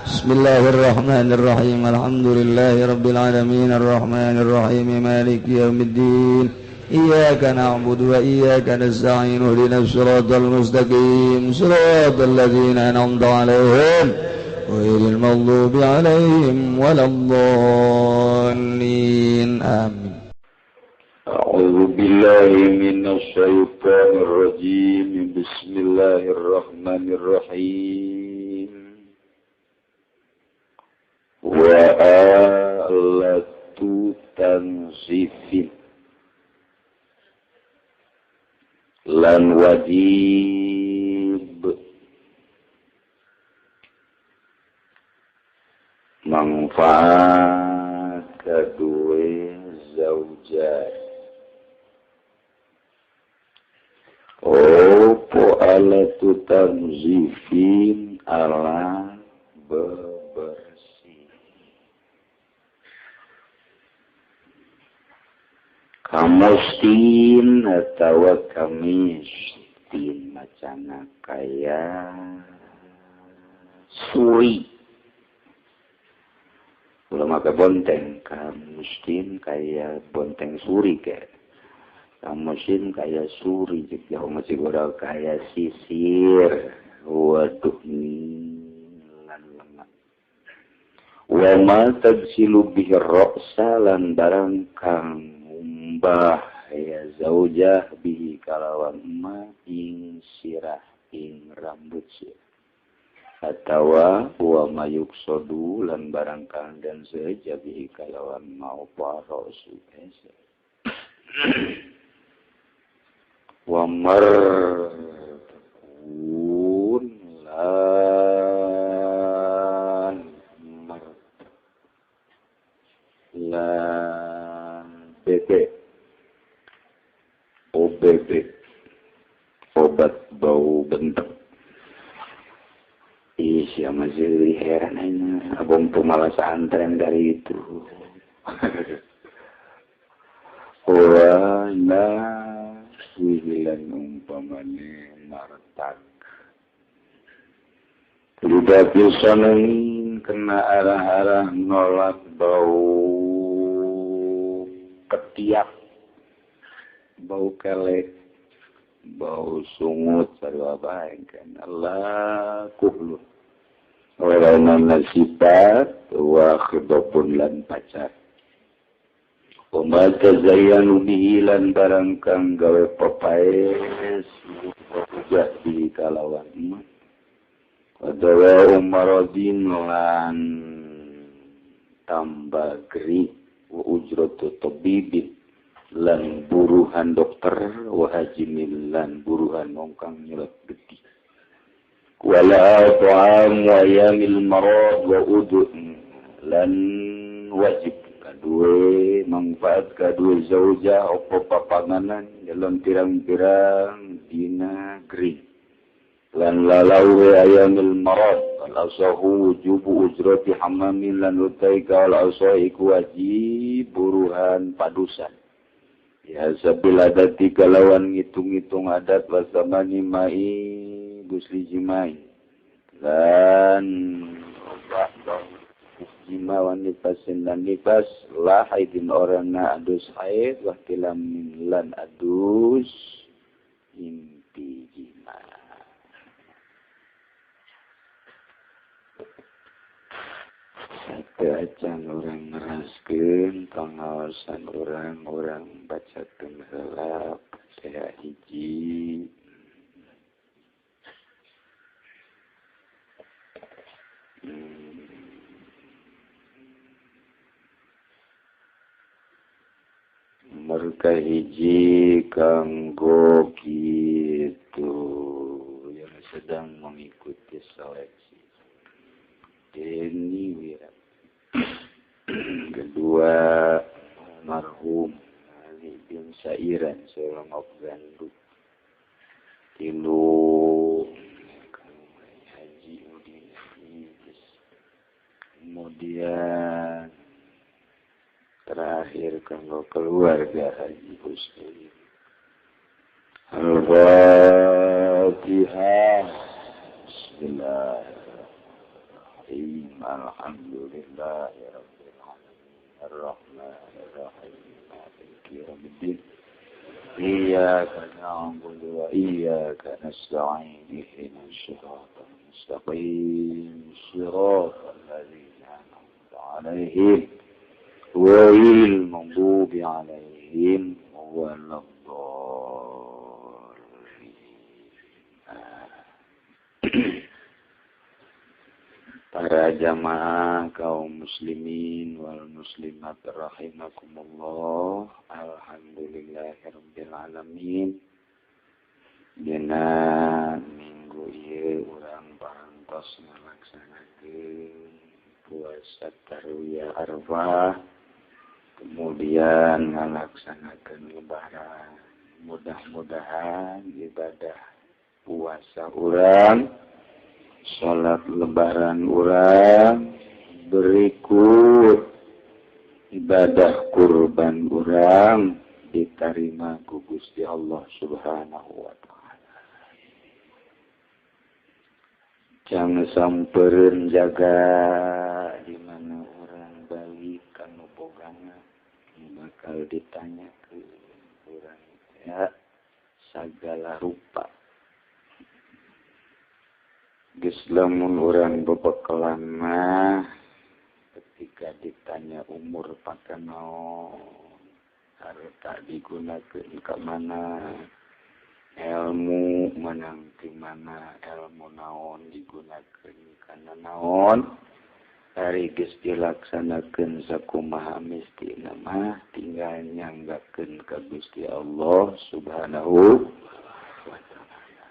[SPEAKER 1] Bismillahirrahmanirrahim. Alhamdulillahirabbil alamin arrahmanirrahim maliki yaumiddin. Iyyaka na'budu wa iyyaka nasta'in ihdinas siratal mustaqim siratal ladzina an'amta 'alaihim ghairil maghdubi 'alaihim waladdallin. Amin.
[SPEAKER 2] A'udzu billahi minasy syaithanir rajim. Bismillahirrahmanirrahim. Wa alatu tanzifin lan wajib manfaat kedua zaujat. Opo alatu tanzifin ala bebersih. Kamustin atawa kamistin macana kaya suri. Ulah make bonteng, kamustin kaya bonteng suri ke. Kamustin kaya suri jeung jauh masih kaya sisir. wa duhni lan lemak wa ma tagsilu bihi ra'sa lan barang kang ngumbah ya zaujah bihi kalawan ma ing sirah ing rambut sirah atawa wa mayuksodu lan barang kang dan seja bihi kalawan mau parosu ese wa marun lan mar lan BP OBB obat bau bentuk. Ih, siapa sih heran aja. Abang tuh malah santren dari itu. Wah, nah, wihilan umpamane martak. Tidak bisa kena arah-arah nolak bau ketiak, bau kelek, bau sungut sarua bae kan Allah kuhlu warana sifat wa khidabun lan pacar wa tazayyanu bihi lan barang kang gawe papaes jadi kalawan emak wadawa umaradin lan tambah geri wa ujratu tabibin lan buruhan dokter wa hajimin lan buruhan wong kang nyelot getih wala ta'am wa yamil marad wa udu lan wajib kadue manfaat kadue zauja opo papanganan dalam pirang-pirang dina geri lan lalawe ayamil marad al asahu wujubu ujrati hamamin lan utai kal asahu iku wajib buruhan padusan ya sabil adati kalawan ngitung-ngitung adat wasamani mai gusli jimai lan jima wan nifasin lan nifas la haidin orangna adus haid wa tilamin lan adus inti jima. Satu acan orang ngeraskeun pengawasan orang-orang bacakeun heula Fatihah hiji. Mereka hiji kanggo kitu yang sedang mengikuti seleksi. Deni Wira. Kedua almarhum Ali bin Sairan Solongok Gandu. Tilu Haji Udin. Kemudian terakhir kanggo keluarga Haji Husni. Al-Fatihah. Bismillahirrahmanirrahim. Alhamdulillahirabbil alamin. Arrahmanirrahim. Maliki yaumiddin. Iyyaka na'budu wa iyyaka nasta'in. Ihdinas siratal mustaqim. Siratal ladzina an'amta 'alaihim ghairil maghdubi 'alaihim waladdallin. Para jamaah kaum muslimin wal muslimat rahimakumullah. Alhamdulillahirabbil alamin. Dina minggu ieu urang parantos ngalaksanakeun puasa Tarwiyah Arafah, kemudian ngalaksanakeun lebaran. Mudah-mudahan ibadah puasa urang, salat lebaran urang, berikut ibadah kurban urang diterima ku Gusti Allah Subhanahu wa taala. Jangan sampereun jaga di mana urang balik kanu bogana bakal ditanyakeun urang ya segala rupa. Geus lamun urang bebekalan mah ketika ditanya umur pakanaon, harta digunakeun ka mana, ilmu menang ti mana, ilmu naon digunakeun kana naon, ari geus dilaksanakeun sakumaha mestina mah tinggal nyanggakeun ka Gusti Allah Subhanahu wa taala.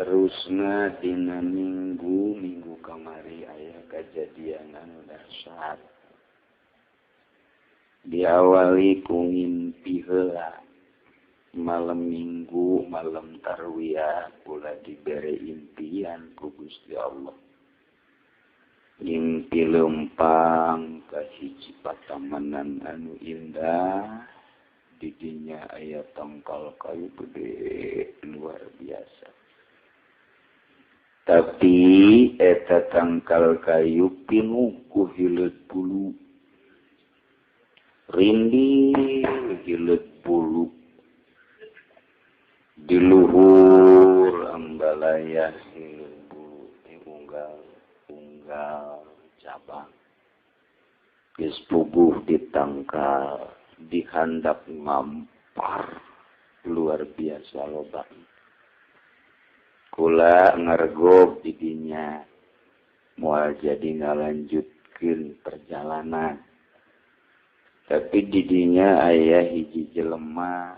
[SPEAKER 2] Saterusna dina minggu kamari aya kajadian anu dahsyat. Diawali ku ngimpi heula malam minggu malam tarwiyah kula dibere impian ku Gusti Allah. Ngimpi lempang ka hiji patamanan anu indah, didinya aya tangkal kayu gede luar biasa. Tapi eta tangkal kayu pinuh ku hileut bulu. Rindil hileut bulu. Di luhur ambalaya hileut bulu unggal unggal cabang. Geus puguh ditangkal, dihandap ngampar luar biasa loba. Kula ngargog didinya moal jadi ngalanjutkeun perjalanan. Tapi didinya aya hiji jelema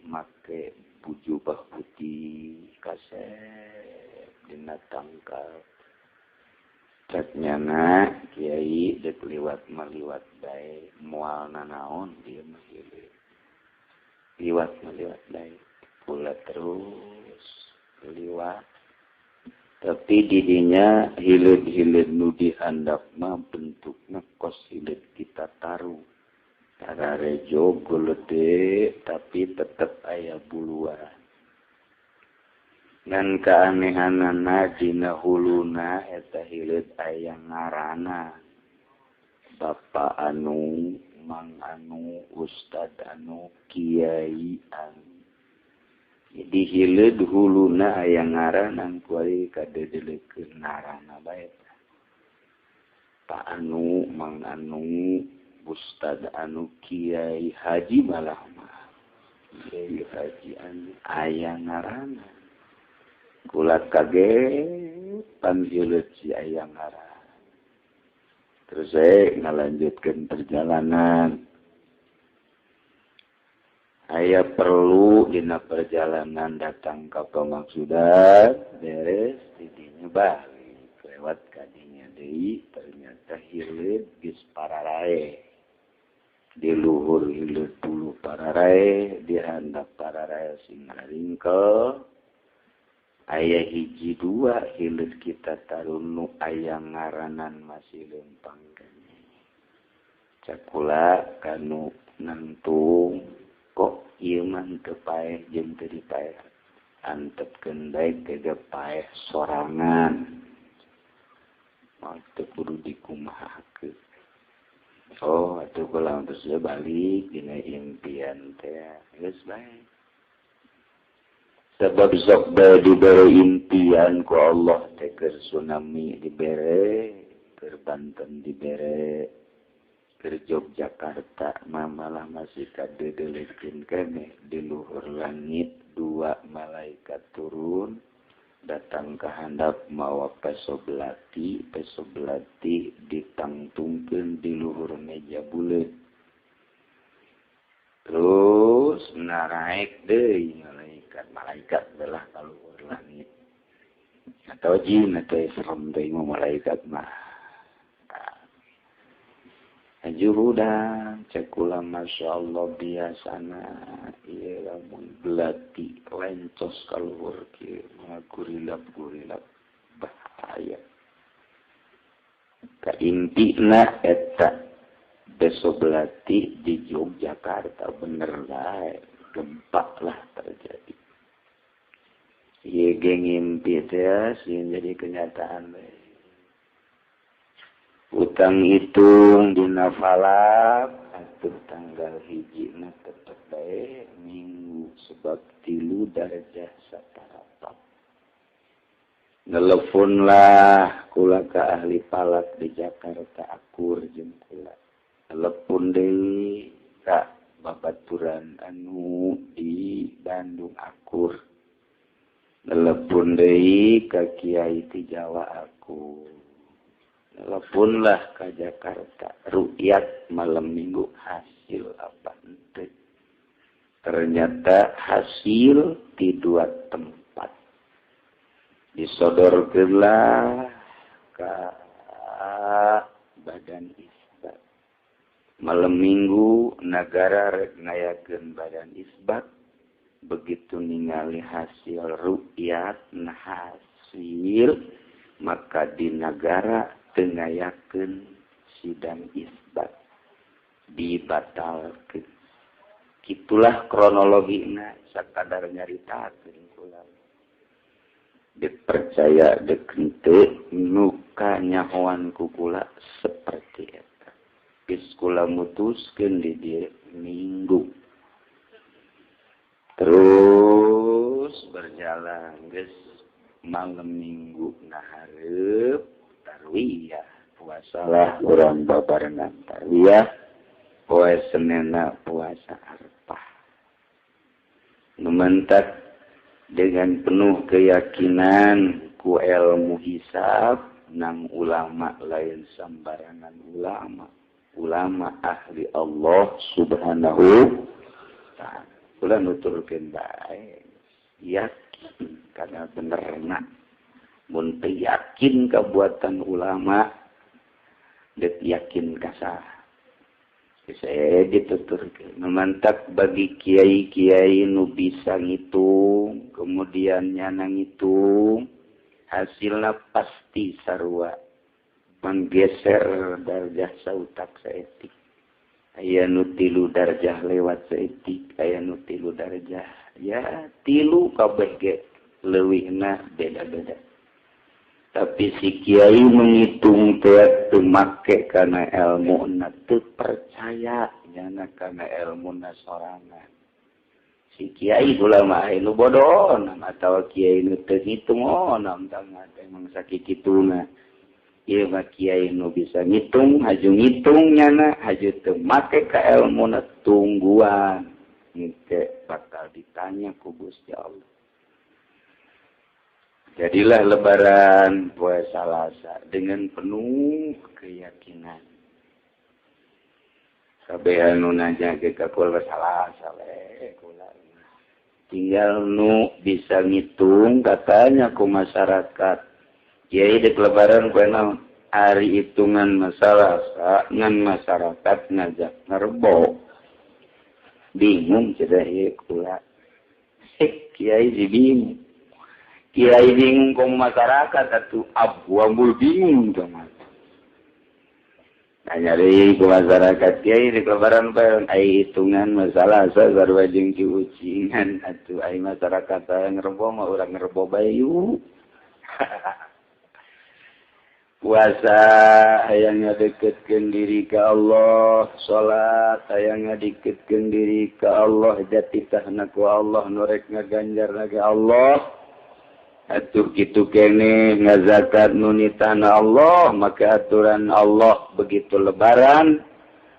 [SPEAKER 2] make jubah putih kasep dina tangkal. Cek nyana kiai dek liwat maliwat bae moal nanaon dia mah hileut. Liwat maliwat bae kula terus liwat. Tapi didinya hileut-hileut nu dihandap mah bentukna kos hileut kita taruh. Tararejo gulede tapi tetep aya buluan. Ngan keanehanana dina huluna eta hileut aya ngarana. Bapak anu, Mang anu, Ustad anu, Kiai anu. Jadi hileut huluna aya ngaran kuari kadedelekeun ngaranna bae. Pak anu, Mang anu, Ustad anu, Kiai Haji malah mah. Kiai Haji anu aya ngaranna. Kula kaget panggileut si aya ngaran. Terus saya ngalanjutkeun perjalanan. Aya perlu dina perjalanan datang ka pamaksudan, beres didinya balik lewat kadinya deui ternyata hileut geus pararae. Di luhur hileut bulu pararae, di handap pararae sing ringkel. Aya hiji dua hileut kita tarunu aya ngaranan masih lempang keneh. Cakula kanu nangtung kok ieu mah teu paeh jeung teu dipaeh. Antepkeun bae teu paeh sorangan. Moal teu kudu dikumahakeun. Oh, atuh kula terus balik dina impian teh. Geus bae. Sebab sok bae dibere impian ku Allah teh keur tsunami dibere, keur Banten dibere, keur Yogyakarta mah malah masih kadedelekeun keneh di luhur langit dua malaikat turun datang ke handap mawa peso belati ditangtungkeun di luhur meja buleut. Terus naraek deui malaikat belah ka luhur langit. Atau jin atau serem deui mah malaikat mah. Juhudan cek kula masyaallah biasana ieu lamun belati lencos ka luhur kieu mah gurilap-gurilap bahaya. Kaintina eta beso belati di Yogyakarta bener bae gempa lah terjadi. Ieu ge ngimpi teh sieun jadi kenyataan bae. Utang hitung dina falak atuh tanggal hijina tetep bae minggu sebab 3 darjah saparapat. Nelepon lah kula ka ahli falak di Jakarta akur jeung kula. Telepon deui ka babaturan anu di Bandung akur. Telepon deui ka kiai ti Jawa akur. Telepon lah ka Jakarta rukyat malam minggu hasil apa henteu. Ternyata hasil di dua tempat. Disodorkeunlah ka badan isbat. Malam minggu nagara rek ngayakeun badan isbat. Begitu ningali hasil rukyat nah hasil maka di nagara teu ngayakeun sidang isbat, dibatalkeun. Kitulah kronologina sakadar nyaritakeun kula. Dipercaya dek henteu nu kanyahoan ku kula seperti eta. Geus kula mutuskeun di dieu minggu. Terus berjalan geus malam minggu nahareup tarwiyah, puasalah urang babarengan tarwiyah, poe Senena puasa Arfah. Nu mentak dengan penuh keyakinan ku ilmu hisab nang ulama lain sambarangan ulama, ulama ahli Allah Subhanahu ta'ala. Kula nuturkeun bae yakin kana benerna. Mun teu yakin kabuatan ulama deuk yakin ka saha. Saya dituturkeun memantak bagi kiai-kiai nu bisa ngitung kemudian nyana ngitung hasilna pasti sarua menggeser darjah sautak saeutik. Aya nu 3 darjah lewat saeutik, aya nu 3 darjah ya 3 kabeh ge leuwihna beda-beda. Tapi si kiai menghitung teh teu make kana elmuna teu percaya nyana kana elmuna sorangan. Si kiai ulama nu bodoh atawa kiai nu teu ngitung oh nam tangga emang sakikituna. Ieu mah kiai nu bisa ngitung, haju ngitung nyana, haju teu make ka elmuna tungguan. Engke bakal ditanya ku Gusti Allah. Jadilah lebaran poe Salasa dengan penuh keyakinan. Kabeh anu nanya ge ka kula Salasa we kula. Tinggal nu bisa ngitung katanya ku masyarakat. Kiai dek lebaran poe naon? Ari hitungan masalah ngan masyarakat ngajak ngerbo. Bingung cedah ieu kula. Kiai si bingung. Kiai bingung kong masyarakat atuh abu-ambul bingung tah. Nanya deui ku masyarakat kiai di lebaran bae ai hitungan masalah sarua jeung ciucingan atuh ai masyarakat ngerebo mah urang ngerebo bae yuk. Puasa hayang ngadeketkeun diri ka Allah, salat hayang ngadeketkeun diri ka Allah, jatitahna ku Allah nu rek ngaganjarna ka Allah. Atuh kitu keneh ngazakat nunitahna Allah, maka aturan Allah begitu lebaran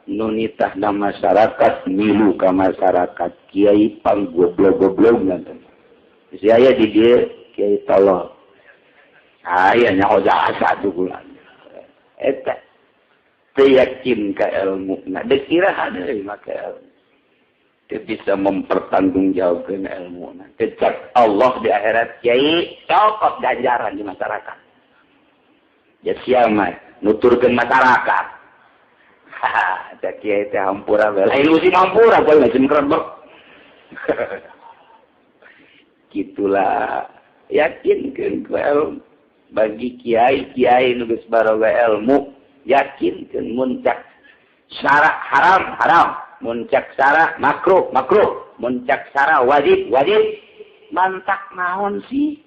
[SPEAKER 2] nunitahna masyarakat milu ka masyarakat kiai pang goblok-goblok nanti. Si aya di dieu kiai tolol. Aya nya oja asa tuh eta teu yakin ka elmuna deuk iraha deui make ilmu. Dia bisa mempertanggungjawabkan ilmu. Kecak Allah di akhirat kiai cokot ganjaran di masyarakat. Ya siapa nuturkeun masyarakat. Haha, cak kiai teh hampura bae. Lain musim hampura poe musim kerebek. Gitulah yakinkeun ku ilmu. Bagi kiai-kiai nu geus baroga ilmu, yakinkeun mun cak syarak haram haram. Muncak sara makruh makruh, muncak sara wajib wajib. Mantak naon sih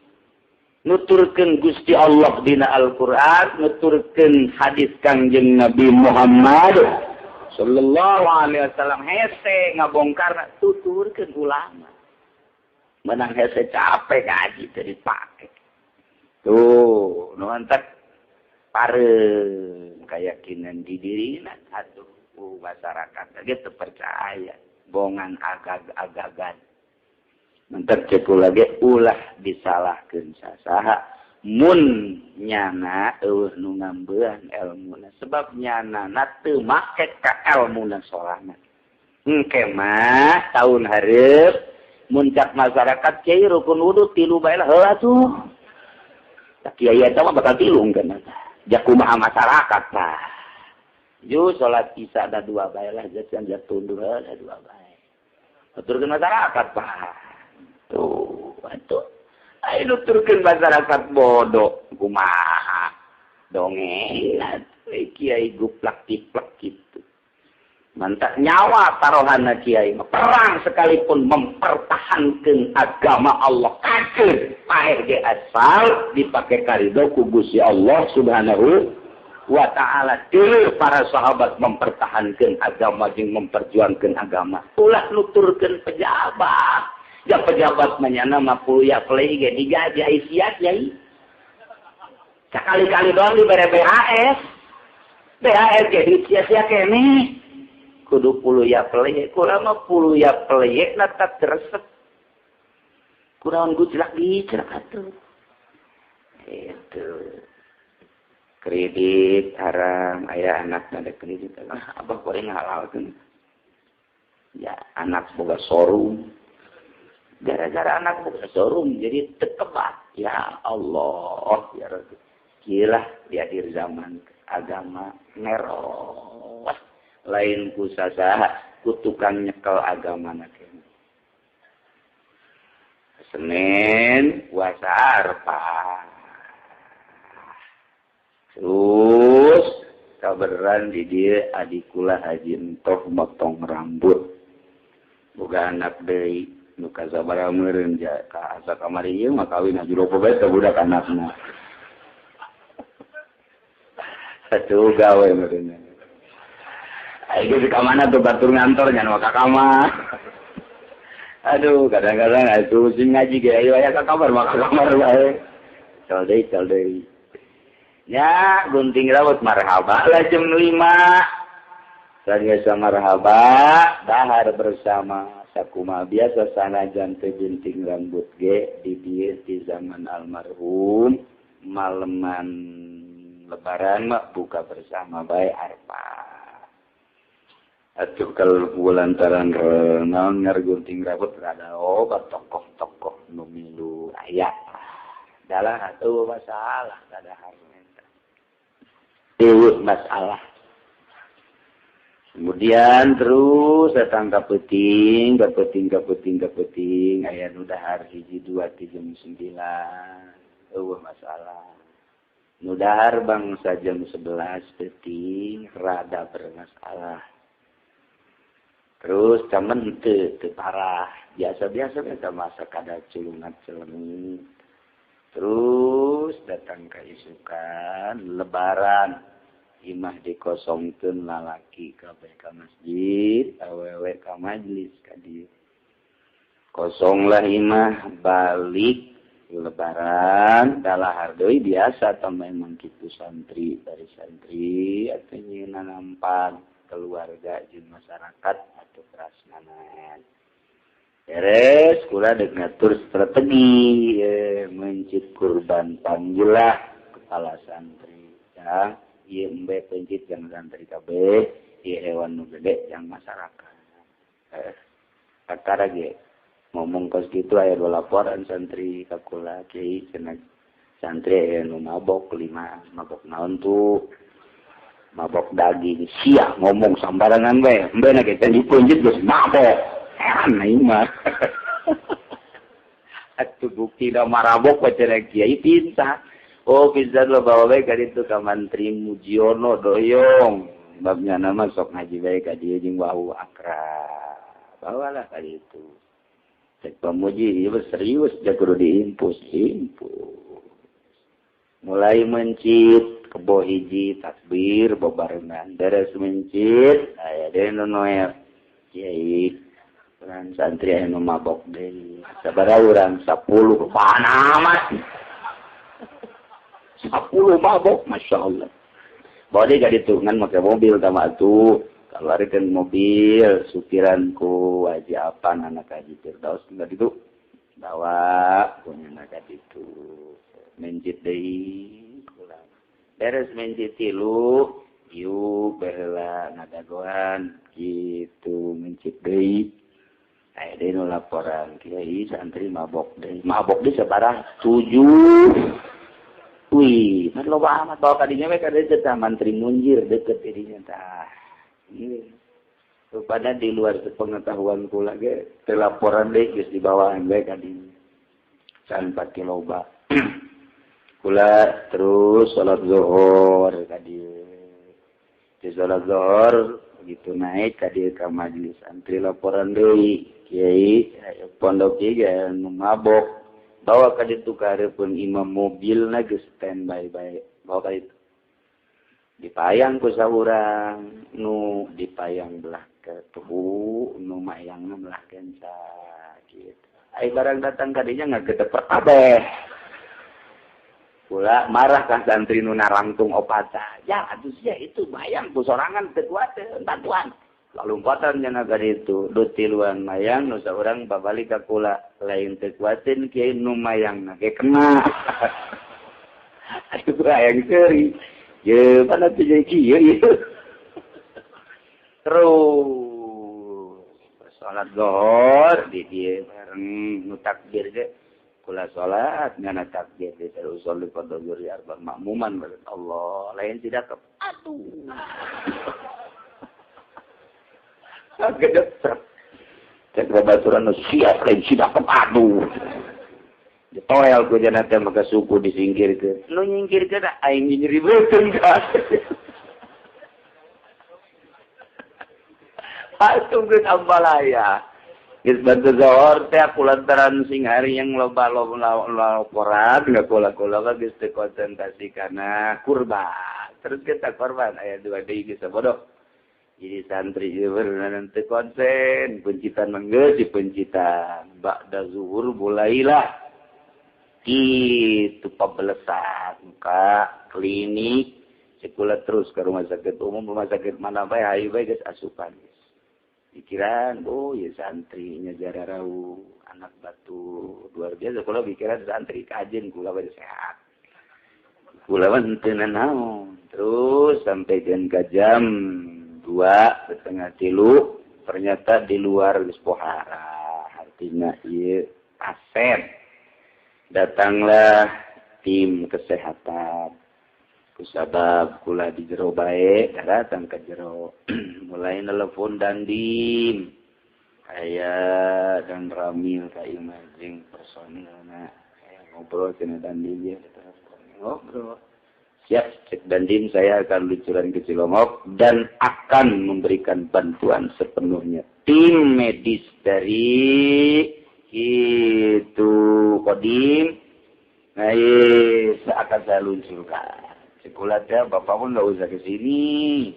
[SPEAKER 2] nuturkeun Gusti Allah dina Al-Qur'an, nuturkeun hadis Kangjeng Nabi Muhammad.
[SPEAKER 1] Sallallahu alaihi wasallam hese ngabongkar tuturkeun ulama. Menang hese capek gaji teu dipake. Tuh, nu antak pareum keyakinan di dirina atuh masyarakat ge teu percaya bongan agag-agagan. Mentek cek kula ge ulah disalahkeun sasaha mun nyana eueuh nu ngambean elmuna sebab nyana na teu make ka elmuna sorangan. Engke mah taun hareup mun cak masyarakat kiai rukun wudu tilu bae lah heuh atuh. Kiai eta mah bakal tilu engkeun eta. Jakumaha masyarakat tah. Ju salat isya ada dua bae lah jajan tunduh ada dua bae. Aturkeun masyarakat tah. Tuh, atuh. Ayo nuturkeun masyarakat bodoh kumaha. Dongeng atuh kiai guplak tiplek kitu. Mantap nyawa taruhanna kiai perang sekalipun mempertahankan agama Allah kafir paeh ge asal dipake karido ku Gusti Allah Subhanahu wa ta'ala. Dulu para sahabat mempertahankan agama jeung memperjuangkan agama ulah nuturkeun pejabat. Ya pejabat manyana mah kuliah play ge digaji isiat yai. Sakali-kali doang dibere BHS. BHS ge disia-sia keneh. Kudu puluh ya play, kula mah puluh ya play na tak resep. Kuraon gujlak gijlak atuh. Itu. Kredit haram, aya anak ada kredit. Ah, abah goreng halalkeun. Ya, anak boga showroom. Gara-gara anak boga showroom jadi tekebat. Ya Allah, ya Rabbi. Kilah di akhir zaman agama neros. Lain ku sasaha ku tukang nyekel agama na kene. Senin puasa Arafah. Terus kaberan di dieu adikula haji entoh motong rambut. Boga anak deui nu kasabaraha meureun ja ka asa kamari ieu mah kawin haji lopo bae teh budak anakna. Atuh gawe meureun. Ayo di kamana tuh batur ngantor nyan ka kamar. Aduh, kadang-kadang atuh sing ngaji ge ayo aya ka kamar mah ka kamar bae. Cal deui. Nya gunting rambut marhaba lah jam 5. Sanggeus marhaba dahar bersama sakumaha biasa sanajan teu gunting rambut ge di dieu di zaman almarhum maleman lebaran mah buka bersama bae arpa. Atuh kalau lantaran naon ngargunting rambut rada obat tokoh-tokoh nu milu aya. Dalah atuh masalah kadahar eta. Eueuh masalah. Kemudian terus datang ka peuting, ka peuting, ka peuting, ka peuting aya nu dahar 1 2 3 jam 9. Eueuh masalah. Nu dahar bangsa jam 11 peuting rada bermasalah. Terus temen teu parah, biasa-biasa biasa masa kada culungat celengit. Terus datang ka isukan lebaran, imah dikosongkeun lalaki kabeh ka masjid, awewe ka majlis ka dieu. Kosonglah imah balik lebaran dalahar deui biasa tah memang kitu santri dari santri atuh nyieunna nampan keluarga jeung masyarakat atau prasmanan. Beres kula deuk ngatur strategi mencit kurban panggilah kepala santri. Ya, ieu embe pencit yang santri kabeh, ieu hewan nu gede yang masyarakat. Kakara ge ngomong kos kitu aya dua laporan santri ka kula kiai cenah santri aya nu mabok 5, mabok naon tuh? Mabok daging sia ngomong sambarangan bae embe na kita dipunjit geus mabok heran aing mah. Atuh bukti da marabok bae cenah kiai pinta. Oh pintar lo bawa bae ka ditu ka mantri Mujiono doyong babnya nama sok ngaji bae ka dieu jeung wau akrab bawalah ka ditu cek pamuji ieu serius ja kudu diimpus impus mulai mencit
[SPEAKER 2] mencit kebo hiji takbir babarengan beres mencit aya deui nu noel kiai urang santri aya nu mabok deui sabaraha urang 10 panamat 10 mabok masyaallah bawa dia gak ditungan make mobil tama atuh keluarkan mobil supiran ku haji apan anak haji Firdaus enggak itu bawa punya anak itu mencit deui pulang beres mencit tilu yuk berela ngadagoan gitu mencit deui aya deui nu laporan kiai santri mabok deui sabaraha 7. Wih, kan loba amat bawa kadinya we kada teh mantri munjir deket dirinya tah. Ieu. Rupana di luar sepengetahuan kula ge teh laporan deui geus dibawaan we kadinya. Can pati loba. Kula terus salat zuhur kadieu. Di salat zuhur begitu naik kadieu ka majelis santri laporan deui, kiai pondok ieu ge nu mabok. Bawa ka ditu ka hareupeun imam mobilna geus standby bae bawa ka ditu dipayang ku saurang nu dipayang belah ke tuhu nu mayangna belah kenca kitu ai barang datang ka dinya ngagedeper kabeh kula marah ka santri nu narangtung opata ya atuh sia itu bayang ku sorangan teu kuateun bantuan lalumpatan nya ka ditu du tiluan mayang nu saurang babalik ka kula lain teu kuateun kiai nu mayangna ge kena aduh hayang seuri ye mana teh jadi kieu ieu terus salat zuhur di dieu bareng nu takbir ge kula salat ngana takbir di terus salat fardhu zuhur arba makmuman Allah lain tidak aduh gedek cek babaturan nu siap lain sidak aduh ditoel ku jana teh maka suku disingkirkeun nu nyingkirkeun aing nyeri beuteung ka atuh geus ambalaya geus bantu zuhur teh aku lantaran sing hari yang loba laporan ngakula-kula geus teu konsentrasi kana kurban terus kita korban aya dua deui geus bodoh. Jadi santri nanti konsen pencitan mangga di pencitan ba'da zuhur mulailah itu pabelesan ka klinik sekolah terus ke rumah sakit umum rumah sakit mana bae hayu bae geus asupan pikiran oh ya santrinya jararau anak batu luar biasa kula pikiran santri kajen kula bae sehat kula mah henteu nanaon terus sampai ka jam 2:30 ternyata di luar geus pohara artinya ieu aset datanglah tim kesehatan kusabab kula di jero bae datang ke jero mulai nelpon dandim aya dan Ramil ka imah jeung personilna aya ngobrol cenah dandim ieu ngobrol. Siap, cek dandim saya akan luncuran ke Cilongok dan akan memberikan bantuan sepenuhnya. Tim medis dari itu Kodim, nah akan saya luncurkan. Sekolah ya, bapak pun nggak usah ke sini.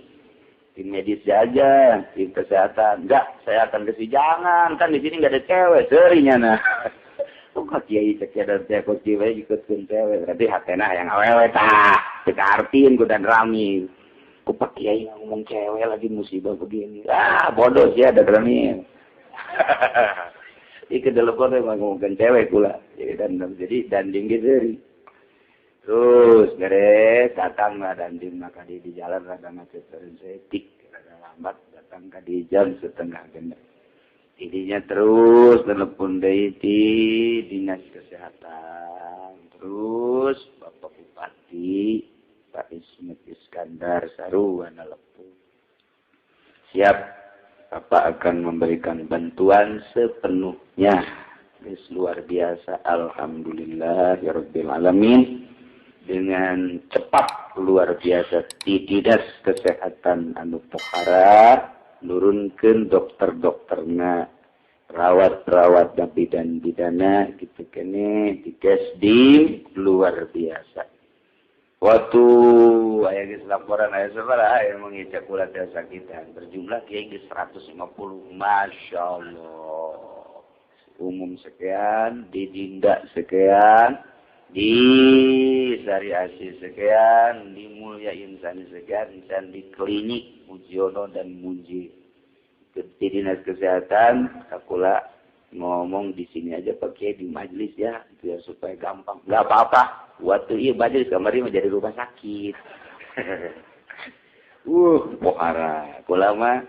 [SPEAKER 2] Tim medis aja, tim kesehatan. Enggak, saya akan ke sini. Jangan, kan di sini nggak ada cewek, serinya nah. Kok kiai cek dan saya kok kiai ikutkeun cewek berarti hatena yang awewe tah teu kaartiin ku dan rami ku pak kiai ngomong cewek lagi musibah begini ah bodoh sih ada rami iki telepon emang ngomongkeun cewek kula jadi dan jadi danding geus terus beres datang lah dandim maka di jalan rada macet setik rada lambat datang ka di jam 5:30. Idinya terus telepon deui ti dinas kesehatan terus Bapak Bupati Pak Ismet Iskandar sarua nelepon siap Bapak akan memberikan bantuan sepenuhnya. Geus luar biasa alhamdulillah ya rabbil alamin dengan cepat luar biasa di dinas kesehatan anu Pokhara nurunkeun dokter-dokterna rawat-rawat dan bidan-bidana gitu kene di Kesdim luar biasa.
[SPEAKER 1] Waktu aya geus laporan aya sabaraha aya mengicak kula teh sakitan berjumlah kiai geus 150. Masya Allah. Umum sekian, di Dinda sekian, di Sari Asih sekian, di Mulia Insani sekian, dan di klinik Mujiono dan Munji. Di Dinas Kesehatan kakula ngomong di sini aja pakai di majelis ya, biar supaya gampang. Nggak apa-apa. Waktu iya majelis kamari menjadi rumah sakit. Pohara. Kula mah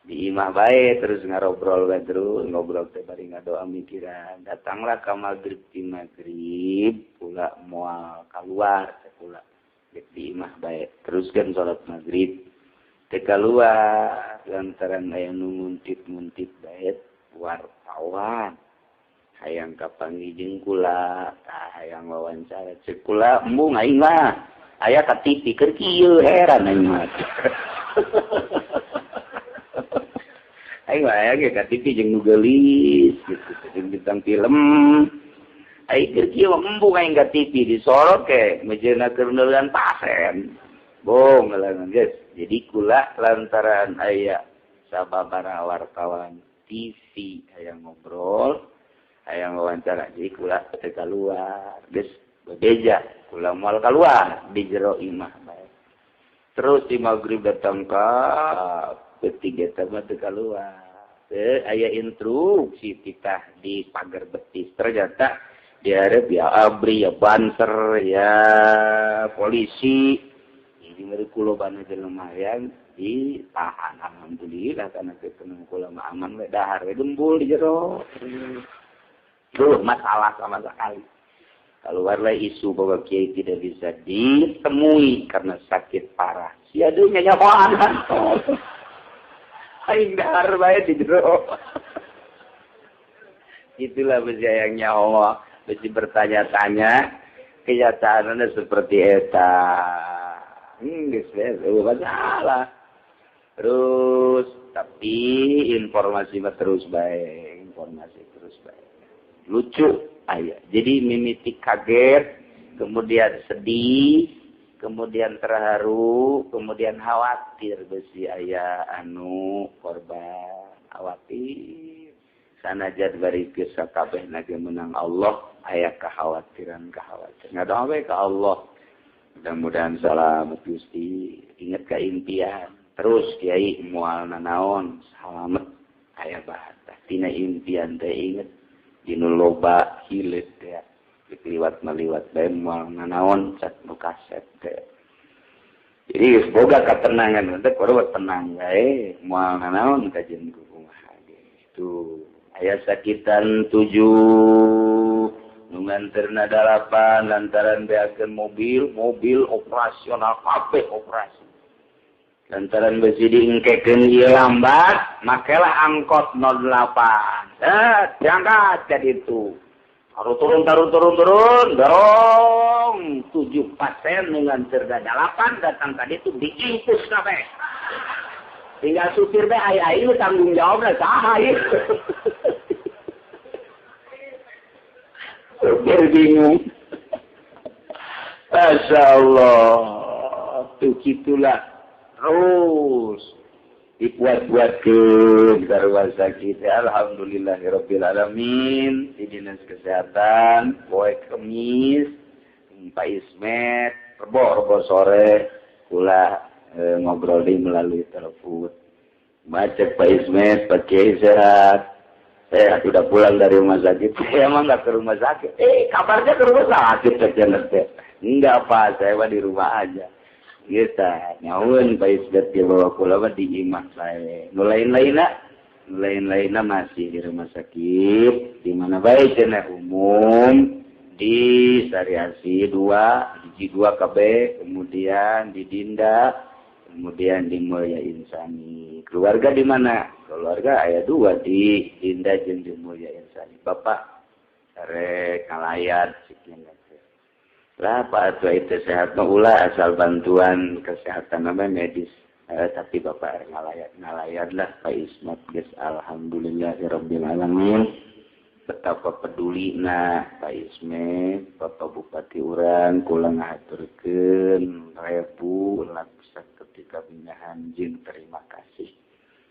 [SPEAKER 1] di imah bae terus ngarobrol bae terus ngobrol teh bari ngadoa mikiran. Datanglah ka magrib di magrib kula moal kaluar teh kula di imah bae. Teruskeun salat magrib. Teh kaluar lantaran aya nu nguntit-nguntit bae wartawan. Hayang kapanggih jeung kula, tah hayang wawancara ceuk kula embung aing mah. Aya ka TV keur kieu heran aing mah. Aing mah aya ge ka TV jeung nu geulis gitu, jeung bintang film. Aing keur kieu embung aing ka TV disorot ke mejeuna keur neuleun pasien. Bohong ngeuleungan geus. Jadi kula lantaran aya sababaraha wartawan TV hayang ngobrol, hayang wawancara, jadi kula teu kaluar, geus bebeja, kula moal kaluar di jero imah bae. Terus di magrib datang ka ketiga teh mah teu kaluar. Teu aya instruksi titah di pagar betis. Ternyata dihareup ya ABRI, ya Banser, ya polisi. Jadi meureun kulobana jelema hayang ditahan. Alhamdulillah karena ketemu kula mah aman we dahar we gembul di jero. Tuh masalah sama sekali. Keluarlah isu bahwa kiai tidak bisa ditemui karena sakit parah. Sia deui nyahoan. Aing dahar bae di jero. Itulah besi yang nyawa, besi bertanya-tanya, kenyataannya seperti eta. Geus we masalah. Terus tapi informasi mah terus bae, informasi terus bae. Lucu aya. Jadi mimiti kaget, kemudian sedih, kemudian terharu, kemudian khawatir besi aya anu korban, khawatir. Sanajan bari geus sakabehna ge menang Allah, aya kekhawatiran-kekhawatiran. Ngadoa we ka Allah. Mudah-mudahan salamet Gusti, inget ka impian. Terus kiai moal nanaon, salamet aya bahatah. Tina impian teh inget dinu loba hileut teh. Liwat maliwat bae moal nanaon cat nu kaset teh. Jadi geus boga katenangan teh kudu tenang bae moal nanaon kajeun kumaha ge. Tuh aya sakitan 7 nu nganterna 8 lantaran beakeun mobil operasional kabeh operasi. Lantaran besi diengkekeun ieu lambat, makelah angkot 08. Diangkat ka ditu. Taruh turun, dorong 7 pasien nu nganterna 8 datang ka ditu diinfus kabeh. Tinggal supir bae aya aing tanggung jawabna saha ieu. Supir bingung. Masya Allah. Tuh gitulah. Terus dibuat-buatkeun ka rumah sakit. Alhamdulillahirabbil alamin. Di Dinas Kesehatan poe Kemis Pak Ismet rebo sore kula ngobrol di melalui telepon. Baca Pak Ismet, Pak Kiai sehat. Saya sudah pulang dari rumah sakit. Saya emang nggak ke rumah sakit. Kabarnya ke rumah sakit. Enggak Pak, saya mah di rumah aja. Kita nyaun Pak Ismet dia bawa pulang di imah saya. Nu lain-lainna masih di rumah sakit. Di mana baik cenah umum di Sari Asih 2, di G2 KB, kemudian di Dinda, kemudian di Mulia Insani. Keluarga di mana? Keluarga ayah 2 di Dinda jeung di Mulia Insani. Bapak rek ngalayat sekian. Lah Pak atuh itu sehat mah ulah asal bantuan kesehatan apa medis. Tapi bapak ngalayat lah Pak Ismat geus alhamdulillahirabbil alamin.
[SPEAKER 2] Betapa peduli nah Pak Ismet, Bapak Bupati urang kula ngahaturkeun rebu laksa ketika pindahan jeung terima kasih.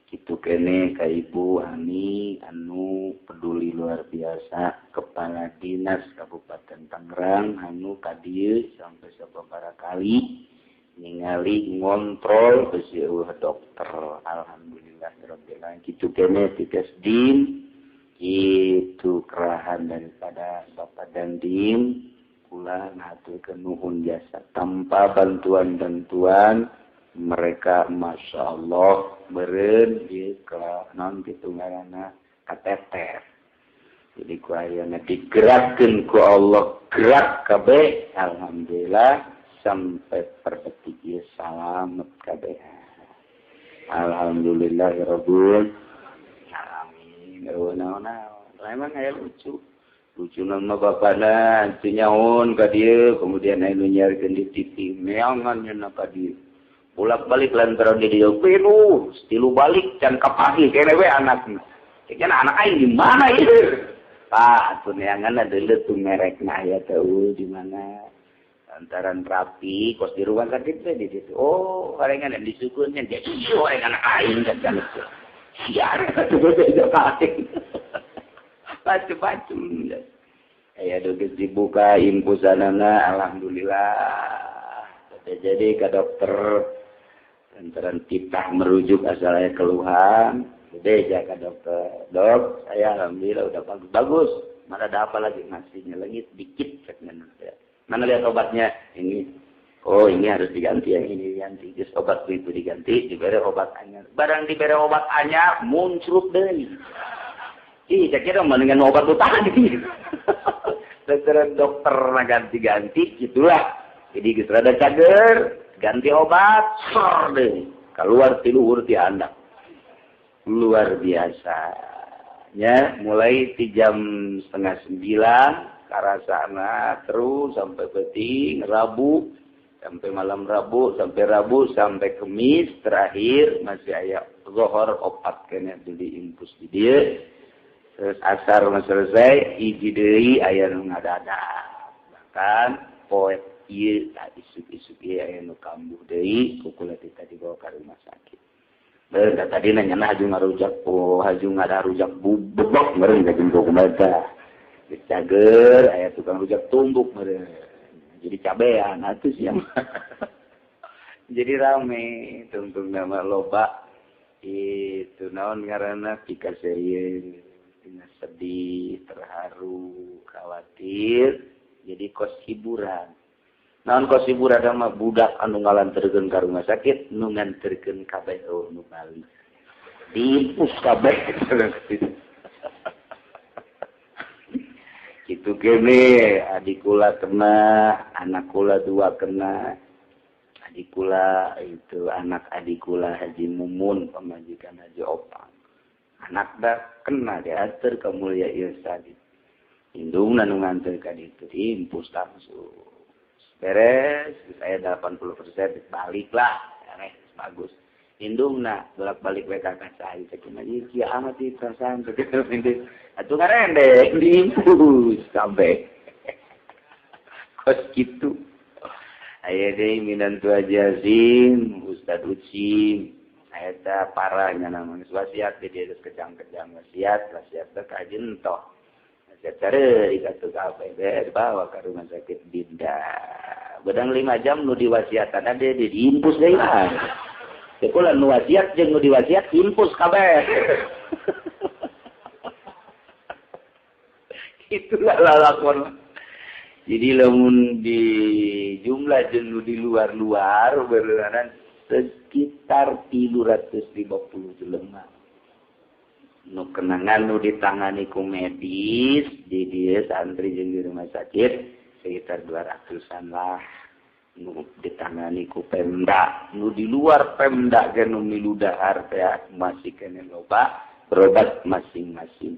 [SPEAKER 2] Kitu kene ka Ibu Ani anu peduli luar biasa, Kepala Dinas Kabupaten Tangerang anu ka dieu sampai sababaraha kali ningali ngontrol besi eueuh dokter. Alhamdulillah rabbil alamin. Kitu kene tikesdin itu kerahan daripada Bapak Dandim kula ngaturkeun nuhun jasa. Tanpa bantuan-bantuan mereka Masya Allah beren di non kitu ngaranna kateter. Jadi ku ayeuna digerakkeun ku Allah gerak kabeh, alhamdulillah sampai per detik ieu salamet kabeh. Alhamdulillahirabbil alamin. Naon-naon emang aya lucu. Lucu nama bapana teu nyaon ka dieu, kemudian aya nu nyiarkeun di TV meangan nya ka dieu. Bolak-balik lantaran di dieu pinuh, tilu balik can kapagi kene we anakna. Cenah anak aing di mana ieu? Pak, atuh neanganna deuleu tuh merekna aya teh di mana. Lantaran rapi kos di rumah sakit teh di situ. Oh, karengan disukunnya dia ieu anak aing kan. Siar atuh beda aing. Macem-macem. Aya geus dibuka impusanana alhamdulillah. Jadi ke dokter lantaran titah merujuk asal aya keluhan, gede ja ke dokter. Dok, saya alhamdulillah udah bagus. Bagus. Mana ada apa lagi ngasihnya lagi dikit ceknya. Mana lihat obatnya? Ini. Oh, ini harus diganti, yang ini diganti. Terus obat itu diganti, diberi obat anyar. Barang diberi obat anyar, muncul deui. Ih, saya kira mendingan obat itu tadi. Dokter dokter ganti-ganti, gitulah. Jadi geus rada cager, ganti obat, sor deui. Keluar ti luhur ti handap. Luar biasa. Ya, mulai ti jam 8:30 karasana terus sampai peuting Rabu, sampai malam Rabu, sampai Kemis terakhir masih aya zuhur opat kene diinfus di dieu. Terus asar mah selesai, hiji deui aya nu ngadadak. Bahkan poe ieu tak isuk-isuk ieu aya nu kambuh deui ku kula teh dibawa ka rumah sakit. Beuh da tadi nanya haju ngarujak, oh haju ngadarujak bubuk meureun ka jengko kumaha. Geus cager aya tukang rujak tumbuk meureun. Jadi cabean atuh sia. Jadi rame tungtung nama loba itu naon ngaranna pikaseurieun. Sedih, terharu, khawatir, jadi kos hiburan. Naon kos hiburan mah budak anu ngalanterkeun ka rumah sakit, nu nganterkeun kabeh nu bali. Diimpus kabeh. Kitu kene adik kula kena, anak kula dua kena. Adik kula itu anak adik kula Haji Mumun, pamajikan Haji Opang. Anak dah kena diatur ke Mulia Irsadi. Indungna nu nganter ka ditu diimpus langsung. Beres, saya 80% baliklah. Beres, bagus. Indungna bolak-balik we ka saya cek mah ieu kieu amat ieu perasaan cek atuh ngarendeng diimpus sampai. Kos kitu. Aya deui minantu Haji Azim, Ustad Ucim. Eta parahnya namanya wasiat di dia kejang-kejang wasiat wasiat teh ka jentoh wasiat cari katu kabeh dibawa ke rumah sakit Dinda bedang 5 jam nu diwasiatan ada diimpus deui lah teh kula nu wasiat jeung nu diwasiat impus kabeh. Itulah lalakon. Jadi lamun di jumlah jeung nu di luar-luar beureunan sekitar 350 jelema. Nu kenangan nu ditangani ku medis di dieu santri jeung di rumah sakit sekitar 200-an lah. Nu ditangani ku Pemda, nu di luar Pemda ge nu milu dahar teh masih kene loba berobat masing-masing.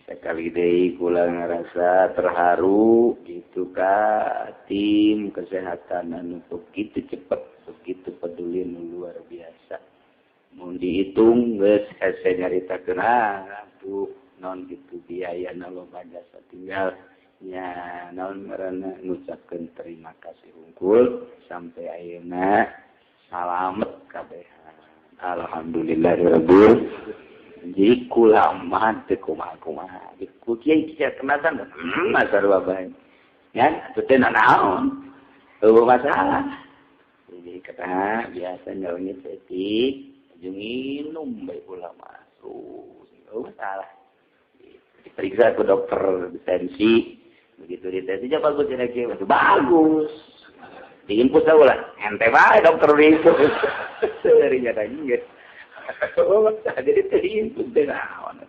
[SPEAKER 2] Sekali deui kula ngarasa terharu itu ka tim kesehatan anu begitu cepet, begitu peduli luar biasa. Mun dihitung geus hese nyaritakeun atuh Non gitu biaya na loba jasa tinggal nya naon ngaranna ngucapkeun terima kasih hungkul sampai ayeuna salamet kabehan. Alhamdulillahirabbil. Jadi kula mah teu kumaha-kumaha. Ku kiai kieu kenasan masarua bae. Ya, atuh teh naon? Eueuh masalah. Jadi kata biasa nyaunit setik jeung minum bae kula mah. Eueuh masalah. Diperiksa ke dokter tensi. Begitu ditensinya bagus ya kieu, bagus. Diinfus lah, ente bae dokter diinfus. Seuri nya geus. Oh, jadi teh diinfus teh naon.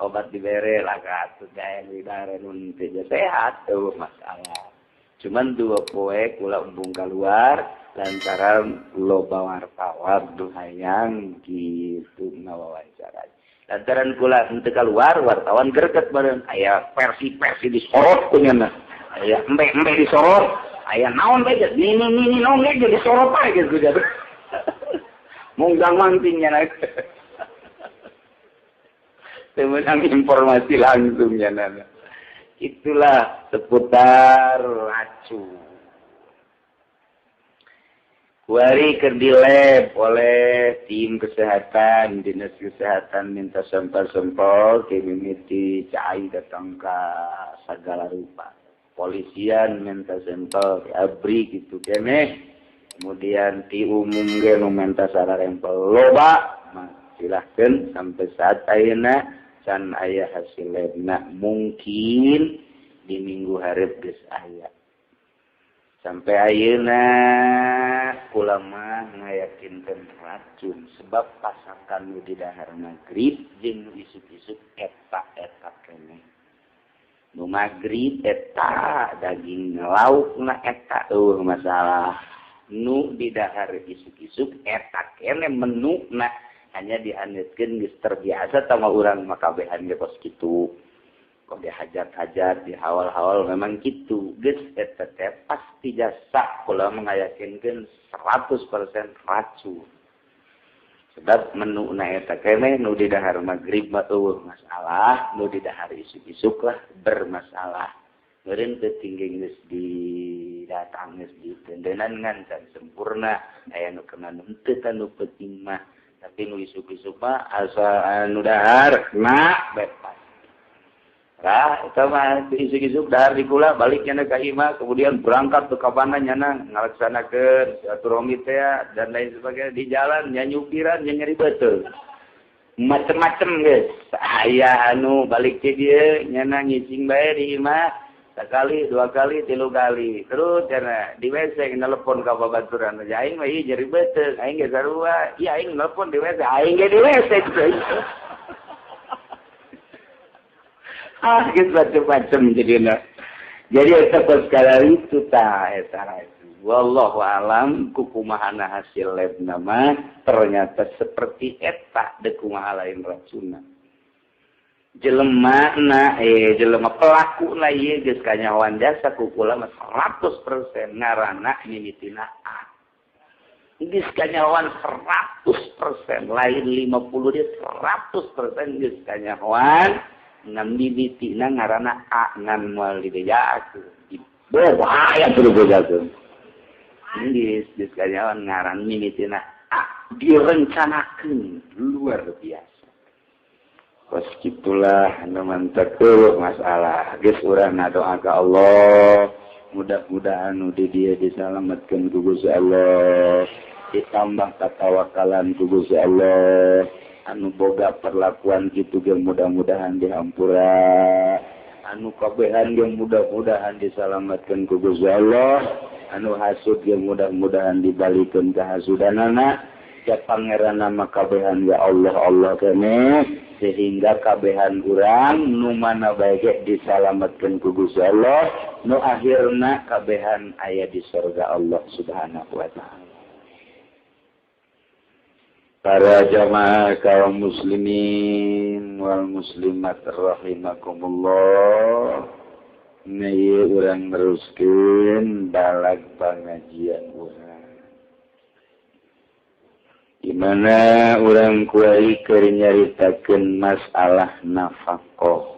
[SPEAKER 2] Obat dibere lah atuh gae dibere nun teh sehat eueuh masalah. Cuman dua poe kula embung keluar lantaran loba wartawan nu hayang kitu ngawawancara. Lantaran kula henteu keluar wartawan greget bareng aya versi-versi disorot ku nya aya embe-embe disorot aya naon bae nini naon ge disorot bae geus ku munggang mangting nya teu meunang informasi langsung nya. Itulah seputar racun. Kuari keur dilab oleh tim kesehatan, dinas kesehatan minta sampel-sampel, mimiti cai datang ke segala rupa. Polisian minta sampel, abri gitu keneh. Kemudian ti umum ge nu minta sararempel loba, mah silahkeun sampai saat ayeuna can aya hasil labna, mungkin di minggu hareup geus aya. Sampai ayeuna kula mah ngayakinkeun racun sebab pasakan nu di dahar magrib jeung nu isuk-isuk eta-eta keneh. Nu magrib eta daging laukna eta eueuh masalah. Nu di dahar isuk-isuk eta keneh menuna hanya dihaneutkeun geus terbiasa sama urang mah kabehan ge kos kitu. Kok dihajat-hajat, dihawal-hawal memang gitu. Geus eta teh pasti jasa kula mengayakinkeun 100% racun. Sebab menu na eta keneh nu di dahar magrib mah eueuh masalah, nu di dahar isuk-isuk lah bermasalah. Meureun teu tinggi geus didatang geus ditendenan ngan can sempurna, aya nu kena nu henteu nu penting mah. Tapi nu isuk-isuk mah asal anu dahar na bebas. Lah, eta mah isuk-isuk dahar di kula balik nyana ka imah, kemudian berangkat ke kabana nyana ngalaksanakeun silaturahmi teh dan lain sebagainya di jalan nya nyupiran nya nyeri beuteung. Macem-macem geus. Aya anu balik ke dieu nyana ngicing bae di imah sakali, dua kali, tilu kali. Terus nyana di WC nelpon ka babaturan. Aing mah ieu nyeri beuteung, aing ge sarua. Ieu aing nelpon di WC, aing ge di WC. Ah, gitu macam-macam jadi. Jadi eta sekali itu ta eta itu. Wallahu alam kukumahana hasil lab nama ternyata seperti eta deuk kumaha lain racunna. Jelema na jelema pelaku na ieu geus kanyahoan jasa ku kula mah 100% ngaranna mimitina A. Geus kanyahoan 100% lain 50 dia 100% geus kanyahoan ngan mimitina ngaranna A ngan moal dibejakeun. Bahaya kudu bejakeun. Geus geus kanyahoan ngaran mimitina A direncanakeun luar biasa. Kos kitulah anu mantak eueuh masalah. Geus urang ngadoa ka Allah, mudah-mudahan nu di dieu disalametkeun ku Gusti Allah, ditambah katawakalan ku Gusti Allah. Anu boga perlakuan kitu ge mudah-mudahan dihampura, anu kabehan ge mudah-mudahan disalametkeun ku Gusti Allah, anu hasud ge mudah-mudahan dibalikeun ka hasudanana. Ya pangeran nama kabehan ya Allah Allah keneh sehingga kabehan urang nu mana bae ge disalametkeun ku Gusti Allah, nu akhirna kabehan aya di surga Allah Subhanahu wa taala. Para jamaah kaum muslimin wal muslimat rahimakumullah, ieu urang neruskeun balag pangajian urang. Di mana urang kuari keur nyaritakeun masalah nafkah.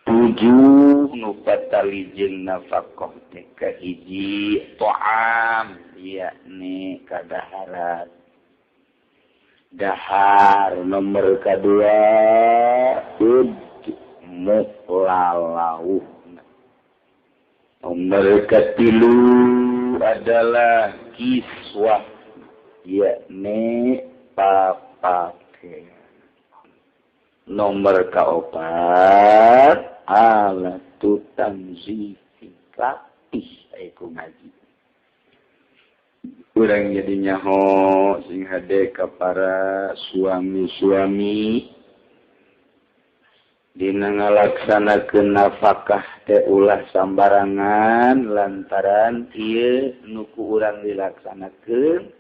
[SPEAKER 2] 7 nu patali jeung nafkah teh kahiji ta'am yakni kadaharan. Dahar nomor kedua muklalauh. Nomor ketilu adalah kiswah yakni papake. Nomor keempat alatu tanzifi latih iku ngaji. Urang jadi nyaho sing hade ka para suami-suami dina ngalaksanakeun nafkah teh ulah sambarangan lantaran ieu nu ku urang dilaksanakeun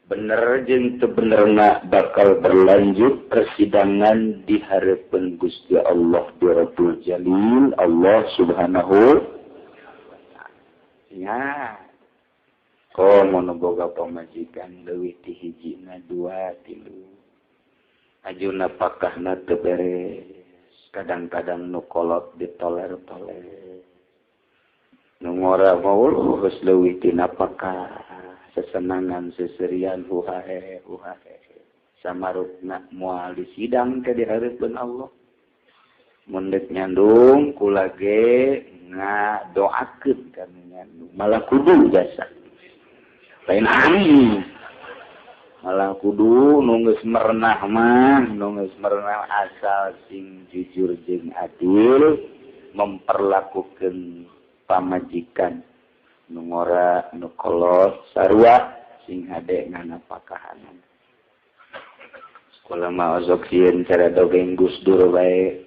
[SPEAKER 2] bener jeung teu benerna bakal berlanjut persidangan di hareupeun Gusti Allah di Rabbul Jalil Allah Subhanahu wa ta'ala. Ya komo nu boga pamajikan leuwih ti hijina 2 3 ajuna pakahna teu beres. Kadang-kadang nu kolot ditoler-toler. Nu ngora maul geus leuwih ti napakah sesenangan seserian huhahe huhahe. Samarupna moal disidang ke di hareupeun Allah. Mun deuk nyandung kula ge ngadoakeun ka nu nyandung. Malah kudu jasa. Lain aing. Malah kudu nu geus merenah mah, nu geus merenah asal sing jujur jeung adil memperlakukeun pamajikan nu ngora nu kolot sarua sing hade nganapakahanan. Sekolah mah osok sieun cara dongeng Gus Dur bae.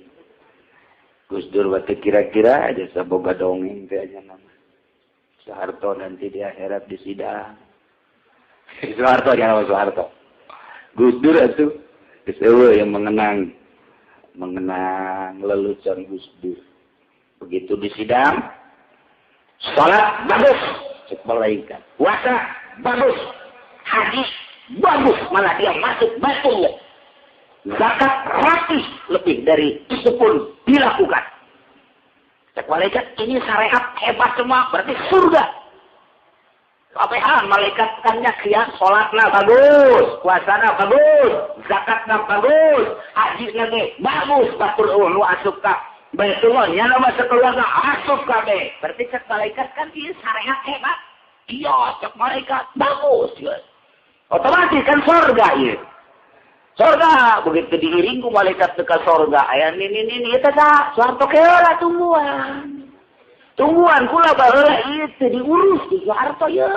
[SPEAKER 2] Gus Dur bae kira-kira aja saboga dongeng teh aja nama. Soeharto nanti di akhirat disidang. Soeharto jangan Soeharto. Gus Dur itu geus yang mengenang lelucon Gus Dur. Begitu di sidang, salat bagus, cek malaikat. Puasa bagus, haji bagus, malah dia masuk Baitullah. Zakat rapi lebih dari itu pun dilakukan. Cek malaikat ini syariat hebat semua, berarti surga. Apehan malaikat kannya kia salatna bagus, puasana bagus, zakatna bagus, hajina ge bagus, batur nu asup ka Baitullah nya mah sakeluarga asup kabeh. Berarti cek malaikat kan ieu syariat hebat. Iya, cek malaikat bagus ya. Otomatis kan surga ieu. Surga begitu diiring ku malaikat ke surga aya nini eta tah Soeharto keula tungguan. Tungguan kula baheula ieu teu diurus di Soeharto ye.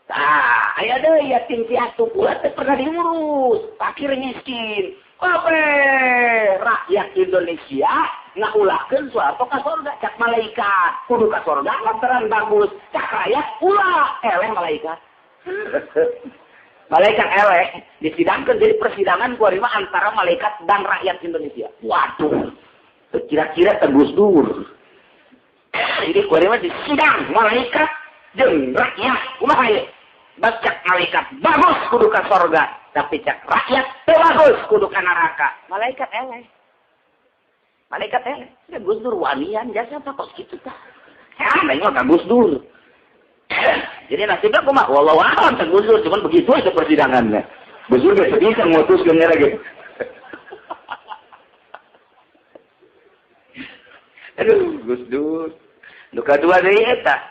[SPEAKER 2] Tah, aya deui yatim piatu kula teh pernah diurus, fakir miskin. Kabeh rakyat Indonesia ngaulahkeun Soeharto ka surga cak malaikat. Kudu ka surga lantaran bagus. Cak rakyat ulah eleh malaikat. Malaikat eleh disidangkeun jadi persidangan kuari mah antara malaikat dan rakyat Indonesia. Waduh. Kira-kira teh Gus Dur. Jadi kuari mah disidang malaikat jeung rakyat. Kumaha ieu? Bacak malaikat bagus kudu ka sorga, tapi cak rakyat teu bagus kudu ka neraka. Malaikat eleh. Malaikat eleh. Ya Gus Dur wanian jasa apa kok kitu tah. Heh, mah ka Gus Dur. Jadi nasibnya kumaha? Wallahu a'lam teh Gus Dur, cuman begitu aja persidangannya. Gus Dur geus bisa ngutuskeun nyera gitu. Aduh, Gus Dur. Nu kadua deui eta.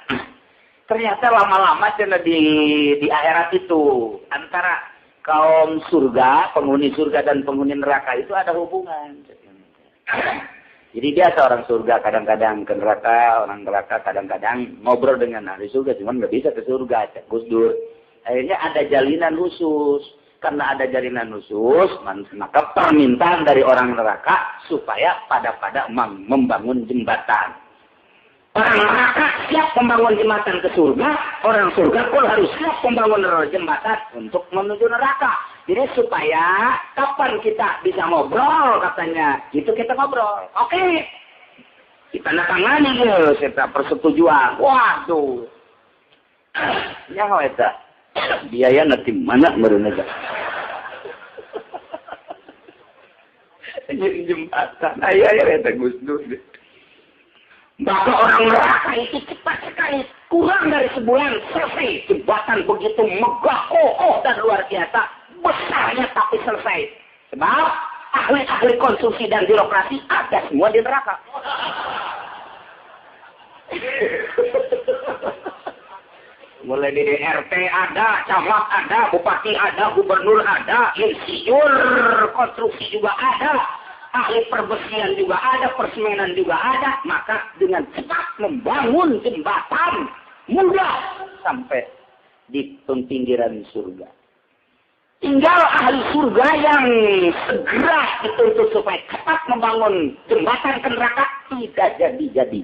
[SPEAKER 2] Ternyata lama-lama cenah di akhirat itu antara kaum surga, penghuni surga dan penghuni neraka itu ada hubungan. Jadi biasa orang surga kadang-kadang ke neraka, orang neraka kadang-kadang ngobrol dengan ahli surga, cuman nggak bisa ke surga, cek Gus Dur. Akhirnya ada jalinan khusus. Karena ada jalinan khusus, maka permintaan dari orang neraka supaya pada-pada membangun jembatan. Orang neraka siap membangun jembatan ke surga, orang surga pun harus siap membangun jembatan untuk menuju neraka. Jadi supaya kapan kita bisa ngobrol katanya, itu kita ngobrol. Oke. Kita tangani gitu, serta persetujuan. Waduh. Ya eta. Biaya nanti mana meureun eta. Jembatan aya aya eta Gus Dur.
[SPEAKER 3] Maka orang neraka itu cepat sekali, kurang dari sebulan selesai. Jembatan begitu megah, kokoh dan luar biasa besarnya, tapi selesai. Sebab ahli-ahli konstruksi dan birokrasi ada semua di neraka. Mulai dari RT ada, camat ada, bupati ada, gubernur ada, insinyur konstruksi juga ada, ahli perbesian juga ada, persemenan juga ada. Maka dengan cepat membangun jembatan mudah sampai di pinggiran surga. Tinggal ahli surga yang segera dituntut supaya cepat membangun jembatan ke neraka, tidak jadi-jadi.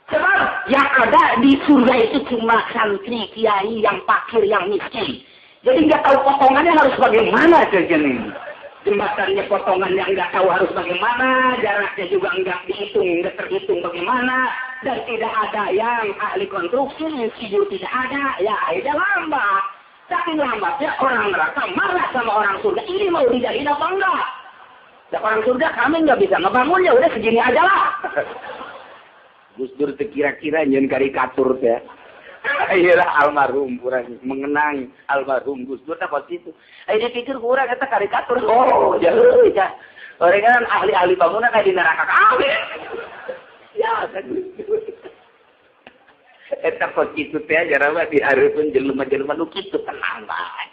[SPEAKER 3] Sebab yang ada di surga itu cuma santri, kiai, yang fakir, yang miskin. Jadi nggak tahu potongannya harus bagaimana jajan ini. Jembatannya potongannya nggak tahu harus bagaimana, jaraknya juga nggak dihitung, nggak terhitung bagaimana, dan tidak ada yang ahli konstruksi, insinyur tidak ada, ya akhirnya lambat. Saking lambatnya orang neraka marah sama orang surga, ini mau dijadiin apa enggak? Dan orang surga kami nggak bisa ngebangun, ya udah segini aja lah.
[SPEAKER 2] Gus Dur kira-kira nyeun karikatur teh. Iyalah almarhum kurang mengenang almarhum Gus Dur teh kos kitu. Aya dipikir kurang eta karikatur. Oh, jauh ya. Orang kan ahli-ahli bangunan kayak di neraka kabeh. Ya, kan Gus Dur. Eta kos kitu teh jaraba dihareupeun jelema-jelema nu kitu tenang bae.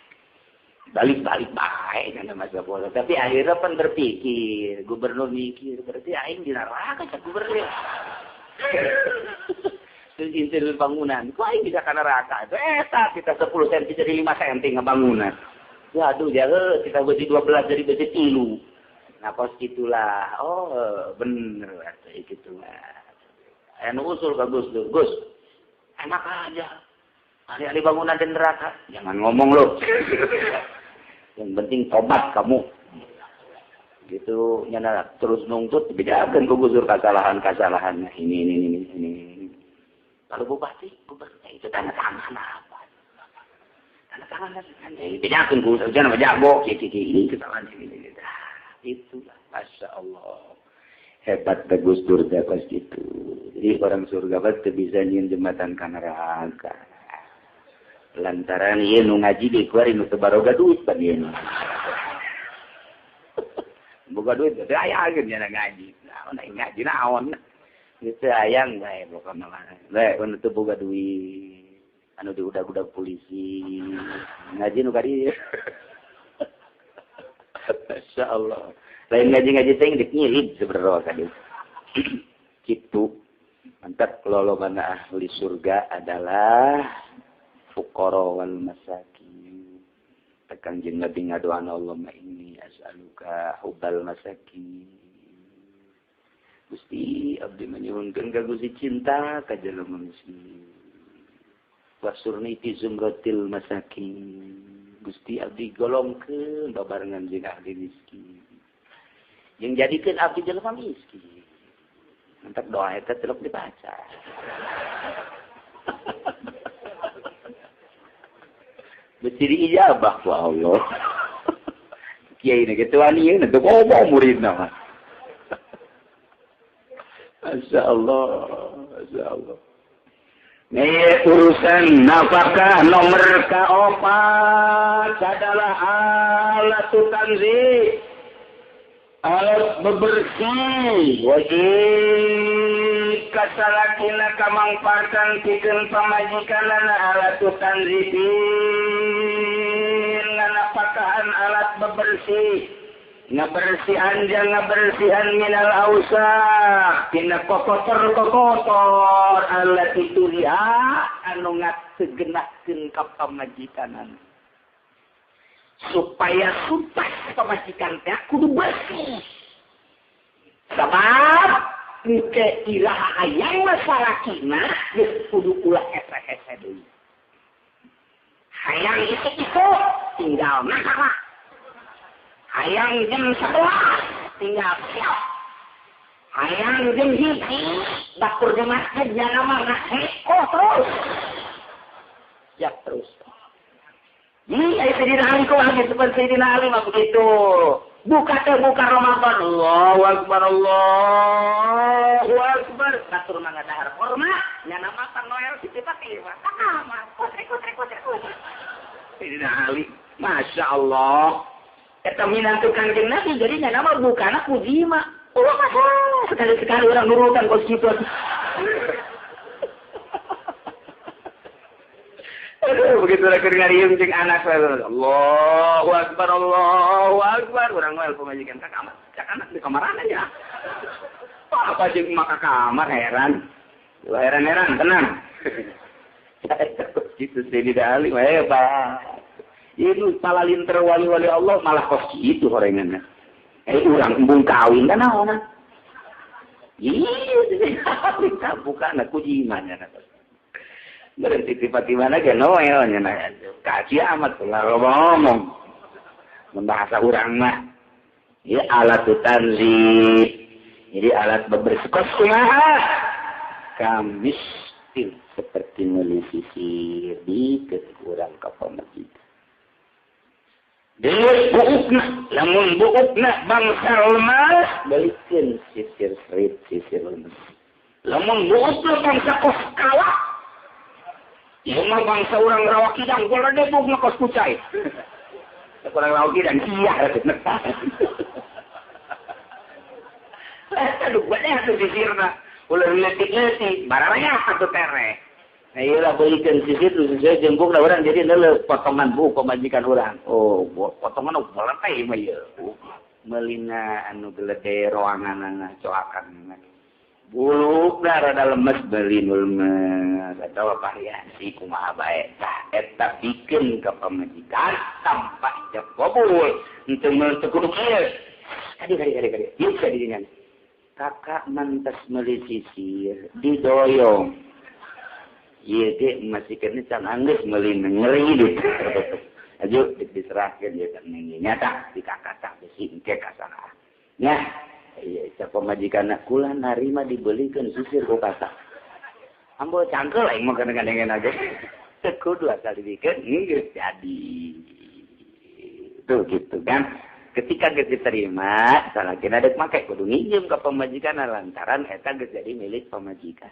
[SPEAKER 2] Balik-balik bae kana masa bola. Tapi akhirnya pan berpikir, gubernur mikir, berarti aing di neraka cak gubernur. Terus insinyur bangunan, kok aing bisa ke neraka? Eta kita 10 cm jadi 5 cm ngebangunan. Waduh, ya kita besi 12 jadi besi 3. Nah, kos gitulah. Oh, bener atuh kitu mah. Anu usul ka Gus Dur. Gus, enak aja. Ahli-ahli bangunan di neraka. Jangan ngomong lo. Yang penting tobat kamu. Gitu nyana terus nungtut bedakeun ku Gus Dur kesalahan-kesalahannya ini. Kalau bupati, gubernur itu tanda tangan apa? Tanda tangan kan bedakeun ku Gus Dur mah jago kieu ini kesalahan ini. Itulah Masya Allah. Hebat teh Gus Dur teh kos kitu. Jadi orang surga teh bisa nyieun jembatan ka neraka. Lantaran ieu nu ngaji dikeluarin nu teu baroga duit pan ieu. Boga duit teh aya geus nya ngaji. Naon aing ngaji naon. Geus hayang bae pokona mah. Bae nu teu boga duit, anu diudag-udag polisi. Ngaji nu ka dieu. Masya Allah. Lain ngaji-ngaji teh geus nyilid sebenarnya tadi. Kitu. Mantap lolobana ahli surga adalah fuqara wal masakin. Tekan jeung Nabi ngadoana Allahumma inni as'aluka hubbal masakin. Gusti abdi manyuhunkeun ka Gusti cinta ka jelema miskin. Wasurni fi zumratil masakin. Gusti abdi golongkeun babarengan jeung ahli miskin. Jeung jadikeun abdi jelema miskin. Mantap doa eta telok dibaca. Mesti diijabah ku Allah. Kiai na kitu ani ieu teu ngomong muridna mah. Masya Allah, Masya Allah. Nih urusan nafkah nomor keempat adalah alat tanzih, alat bebersih. Wajib kasalakina kamangpaatan pikeun pamajikanana alat tanzih. Pakahan alat bebersih, ngabersihan jeung ngabersihan minal ausah tina kokotor-kokotor alat itu dia anu ngategenahkeun ka pamajikanana supaya sumpah pamajikan teh kudu bersih. Sabab engke iraha hayang masalakina geus kudu ulah hese-hese deui. Hayang itu tinggal masalah. Hayang jam 11 tinggal siap. Hayang jam 1 batur di masjid jangan mah heko terus. Siap terus.
[SPEAKER 3] Ih, Sayyidina Ali kok gitu kan Sayyidina Ali mah begitu. Buka teh buka Ramadan. Allahu akbar, Allahu akbar. Batur mah ngadahar korma, nya nama Pak Noel Siti Fatimah. Kamar, kutrek kutrek kutrek. Sayyidina Ali, Masya Allah. Eta minantu Kangjeng Nabi jadi nya nama bukana ku jima. Oh, sekali-sekali orang nurutan kos kitu. Aduh, begitu lagi ngariung jeung anak Allahu akbar, Allahu akbar. Urang mah pamajikan ka kamar, cak anak di kamaran aja. Apa jeung mah ka kamar heran. Heran-heran tenang. Gitu Sayyidina Ali mah hebat. Itu palalinter wali-wali Allah malah kos kitu horenganna. Urang embung kawin kan naon. Ih, bukan aku jiman ya. Berhenti tiba-tiba lagi Noel nya kaji amat lah ngomong membahasa urang mah ya alat tanzih jadi alat bebersih kos kumaha kamistil seperti meuli sisir dikeun urang ka pamajikan deui buukna lamun buukna bangsa lemas balikeun sisir serit sisir lemes lamun buukna bangsa kos kawah ieu mah bangsa urang Rawa Kidang goledek mah kos kucai. Urang Rawa Kidang iya. Aduh, banyak atuh sisirna. Ulah leutik-leutik, bararanya atuh tereh. Nah ieu lah beulikeun sisir sesuai jeung buukna urang jadi neuleuh potongan buuk pamajikan urang. Oh, potongan baleteh mah ieu. Meulina anu gelede roanganana coakan. Buluk rada lemes beli nu lemes atawa variasi kumaha bae tah eta bikeun ka pamajikan tanpa ijab kabul henteu meul teu kudu kieu kadi kadi kadi kadi ieu ka dirinya kakak mantas meuli sisir didoyong ieu ge masih kene can anggeus meuli ngeri deui aju diserahkeun ieu ka neng nyata di kakak tah besi engke ka saha nya. Iya, cak pamajikan kula narima dibelikan sisir ku kakak. Ambo cangkel aing mah kadang-kadang aja. Teu kudu asal dibikeun geus jadi. Tuh gitu kan. Ketika geus diterima, salakina deuk make kudu nginjem ka pamajikan lantaran eta geus jadi milik pamajikan.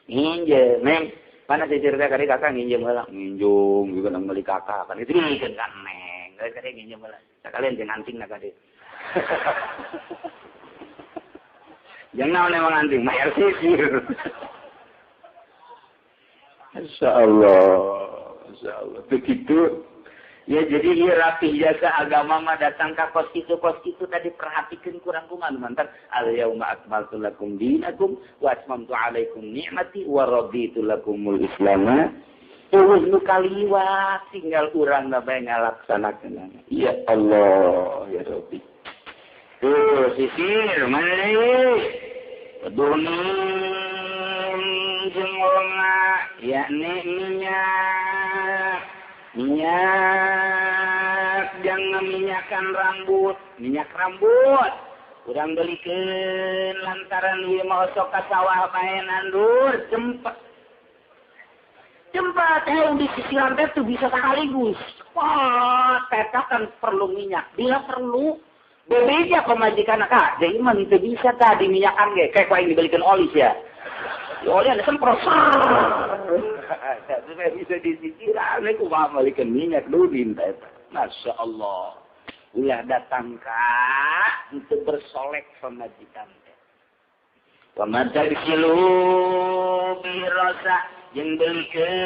[SPEAKER 3] Nginjem, Neng. Mana sisir teh kali kakak nginjem heula. Nginjung juga nang meuli kakak kan itu dibikeun ka Neng. Geus kade nginjem heula. Sakalian jeung anting na kade. Jangan naon emang anting, mayar sisir. Masya Allah, Masya Allah. Begitu. Ya jadi ieu rapih jasa agama mah datang ka kos kitu tadi perhatikan kurang kumaha mantan al yauma akmaltu lakum dinakum wa atmamtu alaikum ni'mati wa raditu lakumul islam. Eueuh nu kaliwat tinggal urang na bae ngalaksanakeun. Ya Allah, ya Rabbi. Tuh sisir mana deui? Dunin jeung longa yakni minyak. Minyak jangan minyakan rambut, minyak rambut. Urang belikeun lantaran ieu mah osok ka sawah bae nandur cempet. Cempet di sisiran teh tuh bisa sekaligus. Wah, teta kan perlu minyak. Bila perlu bebeja pamajikan kak, jadi mah teu bisa tah diminyakan ge, kayak ku aing dibelikeun oli sia. Di oli ada semprot. Supaya bisa disisiran kumaha meulikeun minyak dudin teh. Masya Allah. Ulah datang ka untuk bersolek pamajikan teh. Wa madalkilu birasa jeung belikeun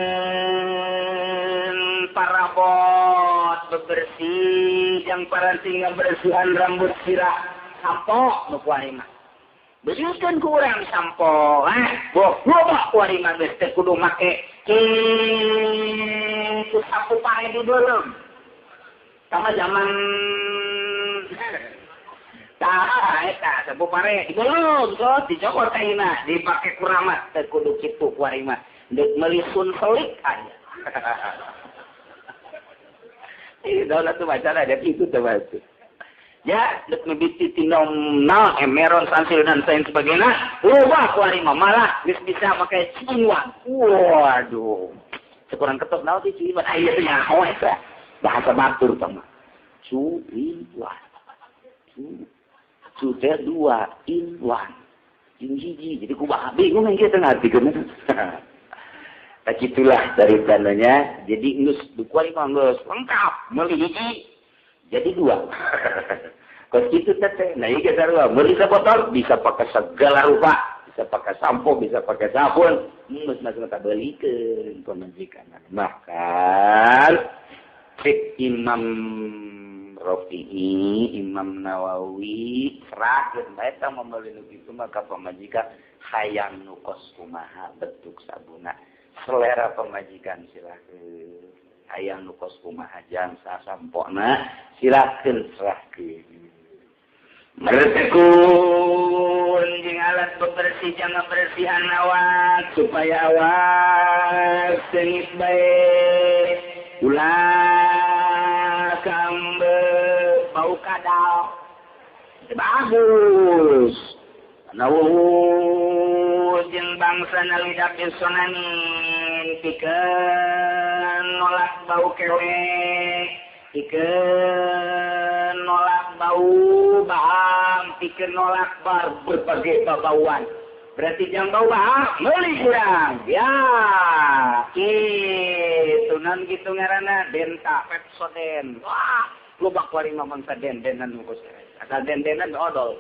[SPEAKER 3] parabot bebersih yang paranti ngabersihan rambut sirah sampo nu kuari mah. Belikeun ku urang sampo, boh loba kuari mah geus teu kudu make kitu sapu pare di deuleum. Sama zaman tah eta sapu pare di deuleum so dicokot ayeuna dipake kuramat teu kudu kitu kuari mah. Deuk meuli sun selik aja. Ini daulat tuh baca ada itu tuh baca. Ya, dek mebiti tinom na emeron sansil dan lain sebagainya. Ubah kuari mah malah geus bisa make cinwan. Waduh.
[SPEAKER 1] kurang ketok naon teh cuiwan aya teh nyaho eta bahasa batur tah mah cuiwan cu cu teh dua in wan jeung hiji jadi kumaha bingung yang kita ngartikeun. Nah itulah dari tananya jadi geus dukuari mah geus lengkap meuli hiji jadi dua. Kos kitu teh nah ieu sarua meuli sabotol bisa pakai segala rupa, bisa pakai sampo, bisa pakai sabun, geus masuk ka beulikeun pamajikan. Bahkan cek Imam Rafi'i, Imam Nawawi serahkeun bae tah meuli nu kitu mah ka pamajikan hayang nu kos kumaha bentuk sabuna. Selera pamajikan silakeun. Hayang nu kos kumaha jangsa sampona silakeun serahkeun. Bertekun jeung alat bebersih jangan bersihan awak supaya awak seungit bae. Ulah kambe bau kadal. Bagus. Nawuh jeung bangsa nalidak isonanin pikeun nolak bau kelek, pikeun nolak bau baham, pikeun nolak bar berbagai babauan. Berarti jangan bau baham, meuli kurang. Ya, kitu nan kitu ngaranna denta Pepsodent. Wah, loba kuari mah bangsa den-denan nu asal den-denan odol.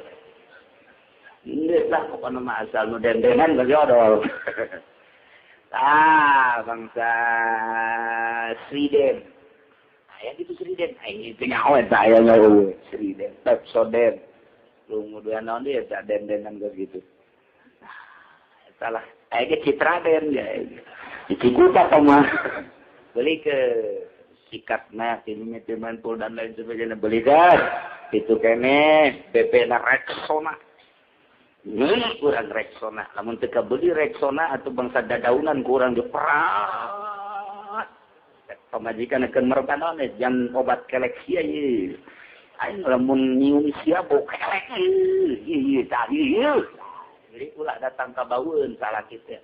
[SPEAKER 1] Geus lah pokona mah asal nu den-denan bagi odol. Ah, bangsa Sriden. Aya gitu Sriden. Ai teu nyaho eta aya nyaho Sriden, Pepsodent. Lungu dua naon deui eta den-denan geus gitu. Ah, eta lah. Aya ge Citraden ya. Dicikuta mah. Beli ke sikatna tininya teu mantul dan lain sebagainya beli kan. Itu kene BP na Rexona. Ini kurang Rexona. Lamun teu kabeli Rexona atau bangsa dadaunan kurang diperat. Pamajikan akan merekan naon jang obat kelek sia ieu. Aing lamun nyium sia bau kelek ieu. Ieu tadi ieu. Jadi ulah datang ka baueun salah kitu.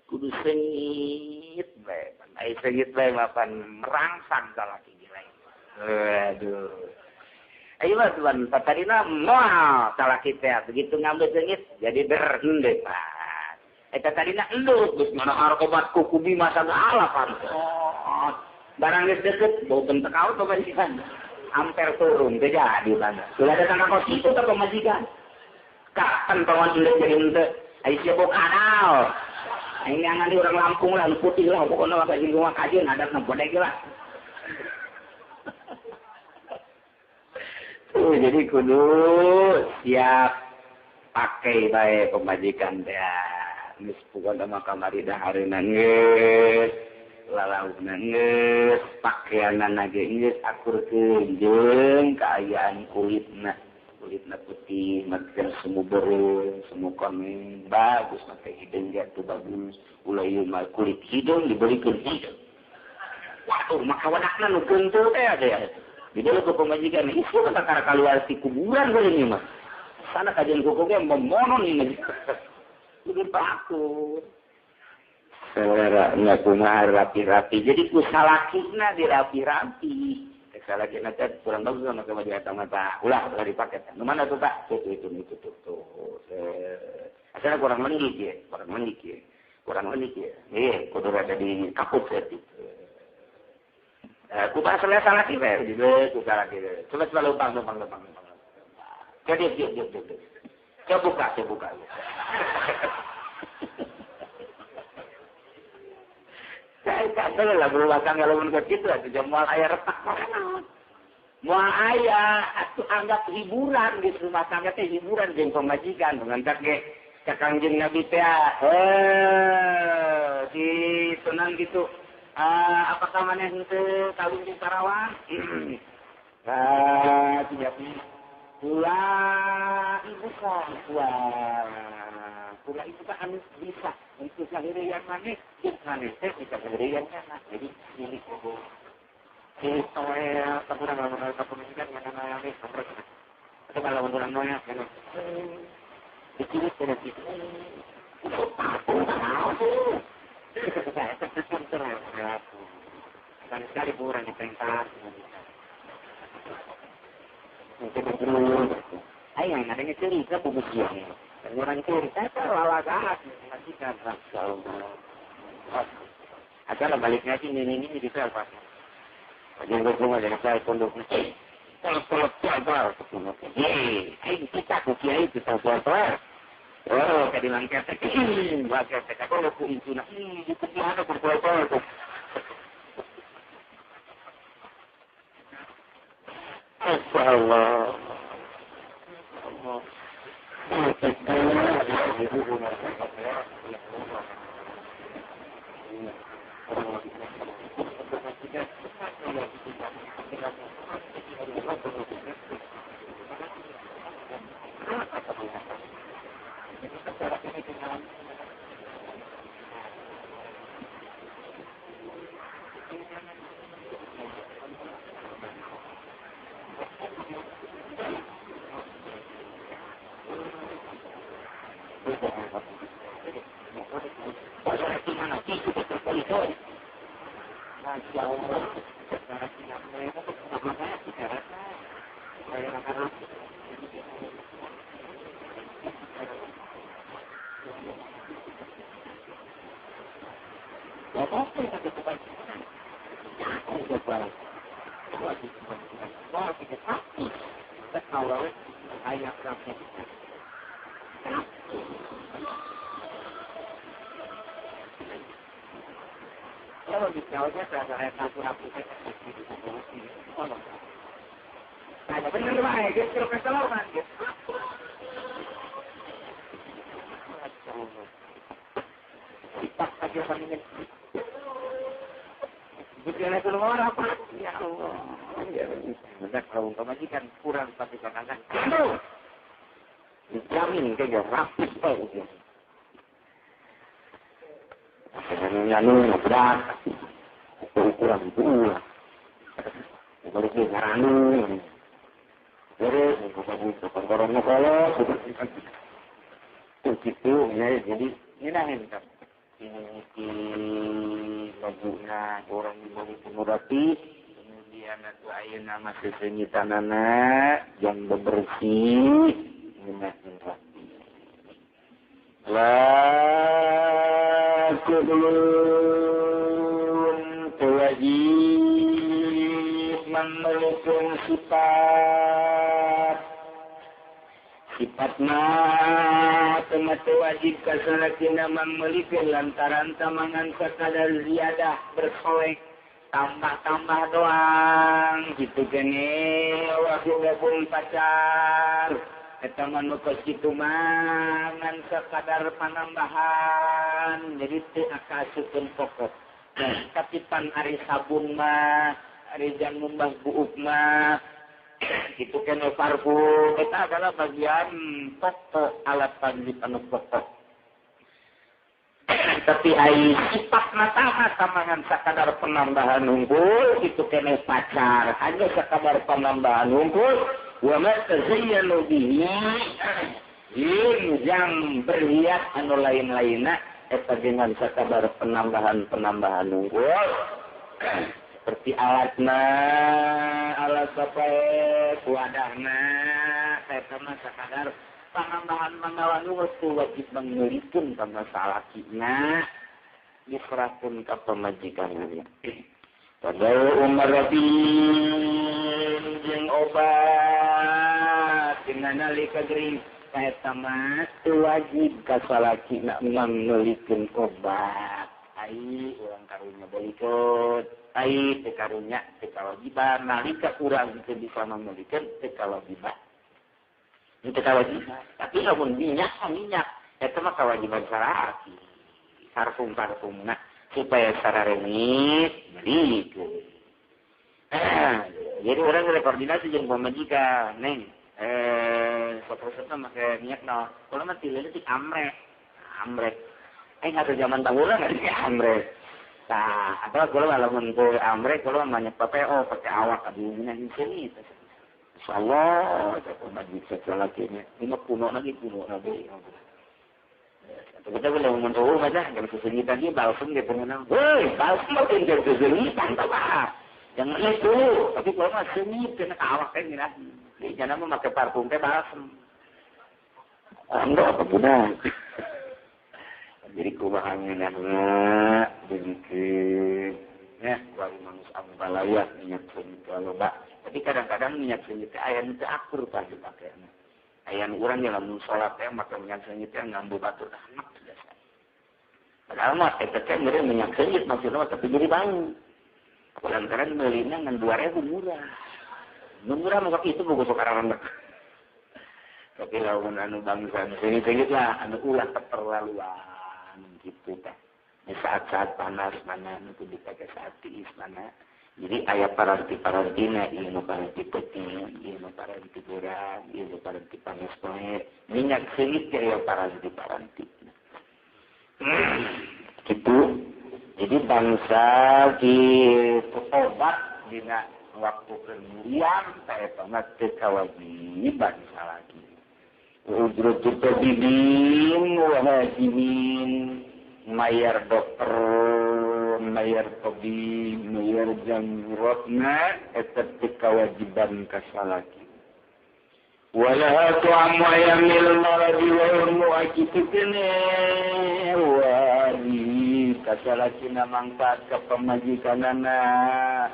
[SPEAKER 1] Kudu sengit bae. Ai sengit bae mapan merangsang salah kieu lain. Aduh. Ayo lah tuan, tadina moal salah kita begitu ngambil sengit jadi berhenti pak. Eta tadina endut geus mana obat kuku bima sagala pantot. Barang geus deket bau bentek out pamajikan. Amper turun teu jadi tanda. Ulah datang ka kos kitu teh pamajikan. Kapan pawan endut jadi henteu? Ai sia bau kadal. Aing ngangan di urang Lampung lah, putih lah pokona mah kajeun mah kajeun adatna bodeg lah. Tuh, jadi kudu siap pakai bae pemajikan teh. Geus pokona mah kamari dahareuna geus, lalauna geus, pakaianna ge geus akurkeun jeung kaayaan kulitna. Kulitna putih, make semu beureum, semu koneng, bagus make hideung ge atuh bagus. Ulah ieu mah kulit hideung dibelikeun hideung. Waduh, maka wadakna nu keunteul teh aya. Di dalam ke pemajikan, itu kata kara keluar di kuburan gue ini mah. Sana kajian kuku gue memonon ini. Udah takut. Selera nggak kumaha rapi-rapi. Jadi ku salakina dirapi-rapi. Salakina teh kurang bagus sama baju mata. Ulah ulah dipakai. Nu mana tuh Pak? Itu tuh. Asalnya kurang lenggik ya, kurang lenggik ya. Kurang lenggik ya. Iya, kudu rada di kaput ya. Ku bahas salah sih, gitu, ku salah gitu. Coba coba lubang. Jadi, diam. Coba buka. Saya kata lah berumah tangga lamun kitu atuh moal aya retak mana. Moal aya atuh anggap hiburan di rumah tangga teh hiburan jeung pamajikan ngantak ge ka Kangjeng Nabi teh di sunan gitu. Apakah maneh henteu kawin jeung parawan? Tidak. Pula ibu kan, pula ibu kan anu bisa untuk lahirian maneh, jeung maneh teh bisa lahirian kana. Jadi milik ibu. Di toel taburan lamun pamajikan mana nih nomor. Atau kalau lamun noya kana. Dikit kana kitu.
[SPEAKER 3] Sekali kurang diperintah. Ayo, adanya cerita pembukian. Orang cerita lalagaan majikan rakyat. Acara balik ngaji ini di telepon. Bagian rumah dari saya pondok. Kalau jagal hei, kita ku kiai kita buat. Oh, tadi langkah teh, baca teh kalau ku itu nah, itu mana berbuat. Allah. Dijamin kayak rapi banget. Nganu berat, ukuran buah, balik nganu, jadi bukan kalau itu ya jadi ini nah ini bajunya orang di bawah rapi. Kemudian atuh ayeuna mah sesenyitanana yang bebersih ngeunaheun rapi. La kullun wajib memelukun sifat sifatna teu wajib kasalakina memelikeun lantaran tamangan sakadar ziyadah bersolek tambah-tambah doang gitu gene wahidapun pacar eta mah nu kos kitu mah ngan sakadar panambahan jadi teu akasupkeun pokok tapi pan ari sabun mah ari jang ngumbah buuk mah gitu kene parfum eta adalah bagian pokok alat pandi anu pokok. Tapi ai sifat mata tamangan sakadar penambahan unggul itu kene pacar hanya sakadar penambahan unggul wa ma tazayyanu bihi yang berhias anu lain-lainna eta dengan sakadar penambahan-penambahan unggul seperti alatna alat sapae wadahna eta mah sakadar panambahan-panambahan waktu wajib mengelipun ka salakina diserahkeun ka pamajikanna. Padahal Umar Rabin jeung obat dina nalika gering eta mah teu wajib ka salakina mengelipun obat. Ai urang karunya bolikeun, ai teu karunya teu kawajiban nalika urang teu bisa mengelikeun teu kawajiban. Itu kewajiban. Tapi lamun minyak eta mah kewajiban salaki. Parfum-parfumna supaya sararengit beuikeun. Jadi orang boleh koordinasi jeung pamajikan, Neng. Sok-sokna make minyak naon. Kula mah ti leutik amrek. Amrek. Atuh zaman baheula nggak amrek. Tah, atau kula mah lamun teu amrek kula mah banyak PPO pake awak aduh minah sini. Insyaallah, saya majlis lagi ini kuno lagi. Atau kita boleh ngomong aja, kalau kesengitan dia balsem dia pengenal. Woi, balsem mah tinggal kesengitan tak apa. Jangan itu, tapi kalau mah senyit kena ka awak teh ngeunah. Di jana mah make parfum teh balsem. Enggak apa guna. Jadi kumaha ngeunahna begitu. Ya, wali manus ambalaya minyak senyit loba. Tapi kadang-kadang minyak senyit teh aya nu teu akur tah dipakena. Aya nu urang nya lamun salat teh make minyak senyit teh ngambu batur anak biasa. Padahal mah eta teh meureun minyak senyit maksudna tapi jadi bau. Lantaran meulina ngan 2000 murah. Nu murah mah itu bogo sok arangan. Tapi lamun anu bangsa senyit-senyit lah anu ulah keterlaluan gitu teh. Di saat-saat panas mana itu dipakai saat tiis mana. Jadi aya paranti-parantina, ieu nu paranti peuting, ieu nu paranti beurang, ieu nu paranti panas poe. Minyak seungit ge aya paranti-paranti. Gitu. Jadi bangsa kitu obat dina waktu keur muriang teh eta mah teu kawajiban salaki. Ujratu tabibin wa hajimin. Mayar dokter, mayar tabib, mayar jamrotna eta teu kawajiban ka salaki. Wala tu'amu ayamil maradi wa ilmu akitu kene wajib ka salakina mangfaat ka pamajikanana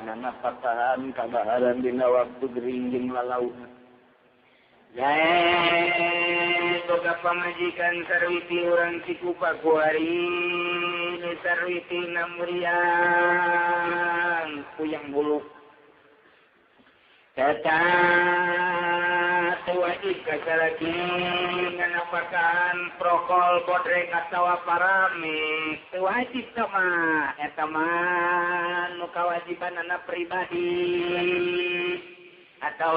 [SPEAKER 3] nana patahan kabaharan dina waktu gering jeung lalauna. Jae boga pamajikan sarwiti urang Cikupa kuari ni sarwiti namuriang puyang bulu. Tata wajib ka salaki nganapakan prokol bodrek atawa paramik teu wajib teh mah eta mah nu kawajibanana pribadi. Atau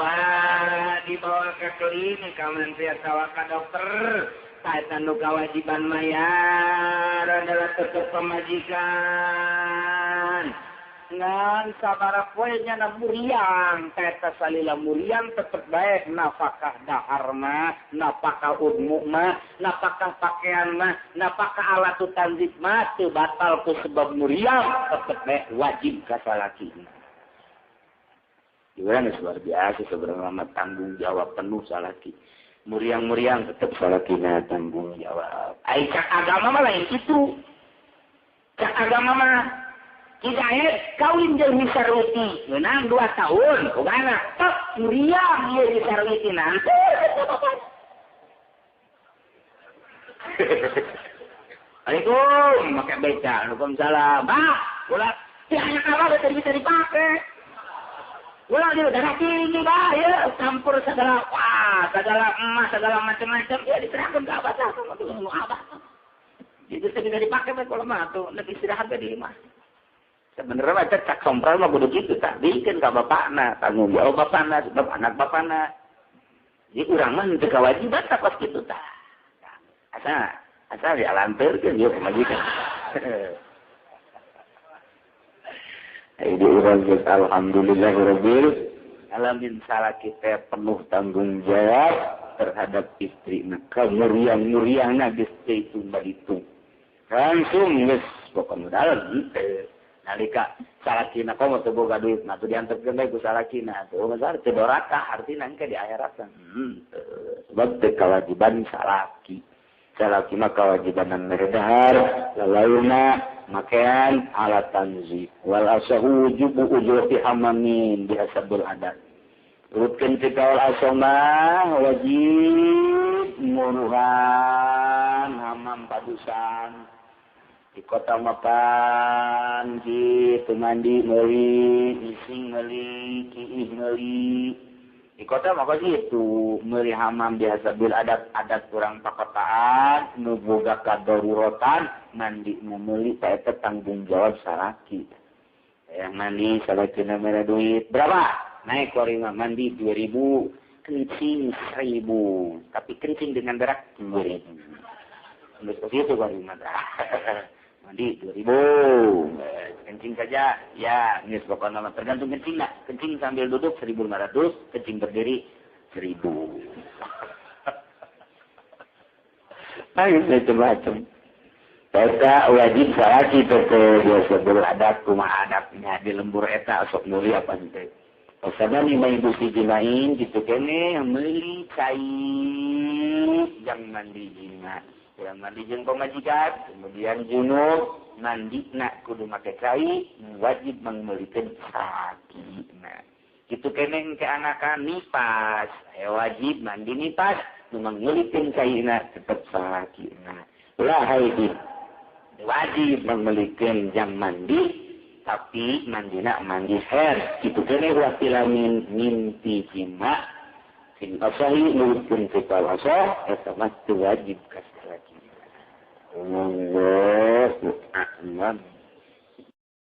[SPEAKER 3] dibawa ke klinik kamentri atau ke dokter eta nu kewajiban mayar adalah tetep pamajikan ngan sabaraha poe nya muriang eta salila muriang tetep bae nafkah dahar mah nafkah ummu mah nafkah pakaian mah nafkah alat tanzif mah teu batal ku sebab muriang tetep bae wajib ka salaki. Urang luar biasa sebenarnya tanggung jawab penuh salaki. Muriang-muriang tetap salakina tanggung jawab. Ai cak agama mah lain kitu. Cak agama mah hidayat kawin jeung hisarwiti ngeunang 2 tahun boga anak. Tok muriang ieu hisarwiti na. Assalamualaikum, make beca. Waalaikumsalam. Bah, ulah teu aya kabar teu bisa dipake. Ulah dia darah tinggi bah, ya campur segala wah, segala emas, segala macam-macam, ya diserahkan ke abah lah, sama tuh nu abah. Jadi bisa dipakai bae kalau mah tuh lebih istirahat di imah. Sebenarnya mah cak sompral mah kudu kitu tah, bikeun ka bapakna, tanggung jawab bapakna, sebab anak bapakna. Jadi urang mah teu kewajiban tah kos kitu tah. Asal dialanteurkeun ieu pamajikan. Jadi urang geus alhamdulillahirabbil alamin salaki teh penuh tanggung jawab terhadap istrina. Kamuriang-muriangna geus teu hitung baditu. Langsung geus pokona dalam teu. Nalika salakina komo teu boga duit mah tuh dianterkeun bae ku salakina tuh masalah teu doraka artina engke di akhirat. Sebab teu kawajiban salaki. Salaki mah kawajibanan mere dahar, lalauna pakaian alat tanzih wal asahu wujubu ujrati hamamin bihasabil adat. Urutkeun ti kaul asoma wajib muruhan hamam padusan di kota mapan kitu mandi meuli ising meuli kiih meuli di kota mah kitu meuli hamam bihasabil adat adat urang pakotaan nu boga kadaruratan mandi meuli teh eta tanggung jawab salaki. Yang mandi salakina mere duit berapa? Naik korima mandi 2000, kencing 1000, tapi kencing dengan berak 2000. Terus itu korima mandi 2000, kencing saja ya geus pokona mah tergantung kencingna. Kencing sambil duduk 1500, kencing berdiri 1000. Ayo macam-macam.
[SPEAKER 2] Eta wajib salaki teh biasa beradab kumaha adabnya di lembur eta sok mulia apa teh. Osana lima ibu si jimain gitu kene meuli cai jang mandi jima. Yang mandi jeung pamajikan, kemudian junub mandi nak kudu make cai wajib mangmeulikeun sakina. Gitu kene ke anakan nipas, wajib mandi nipas, nu mangmeulikeun caina tetep sakina. Ulah haidin. Wajib mangmeulikeun jang mandi, tapi mandina mandi haid. Gitu kene wasilamin mimpi jima sing asahi nurutkeun ka asah eta mah teu wajib ka salakina. Allahu a'lam.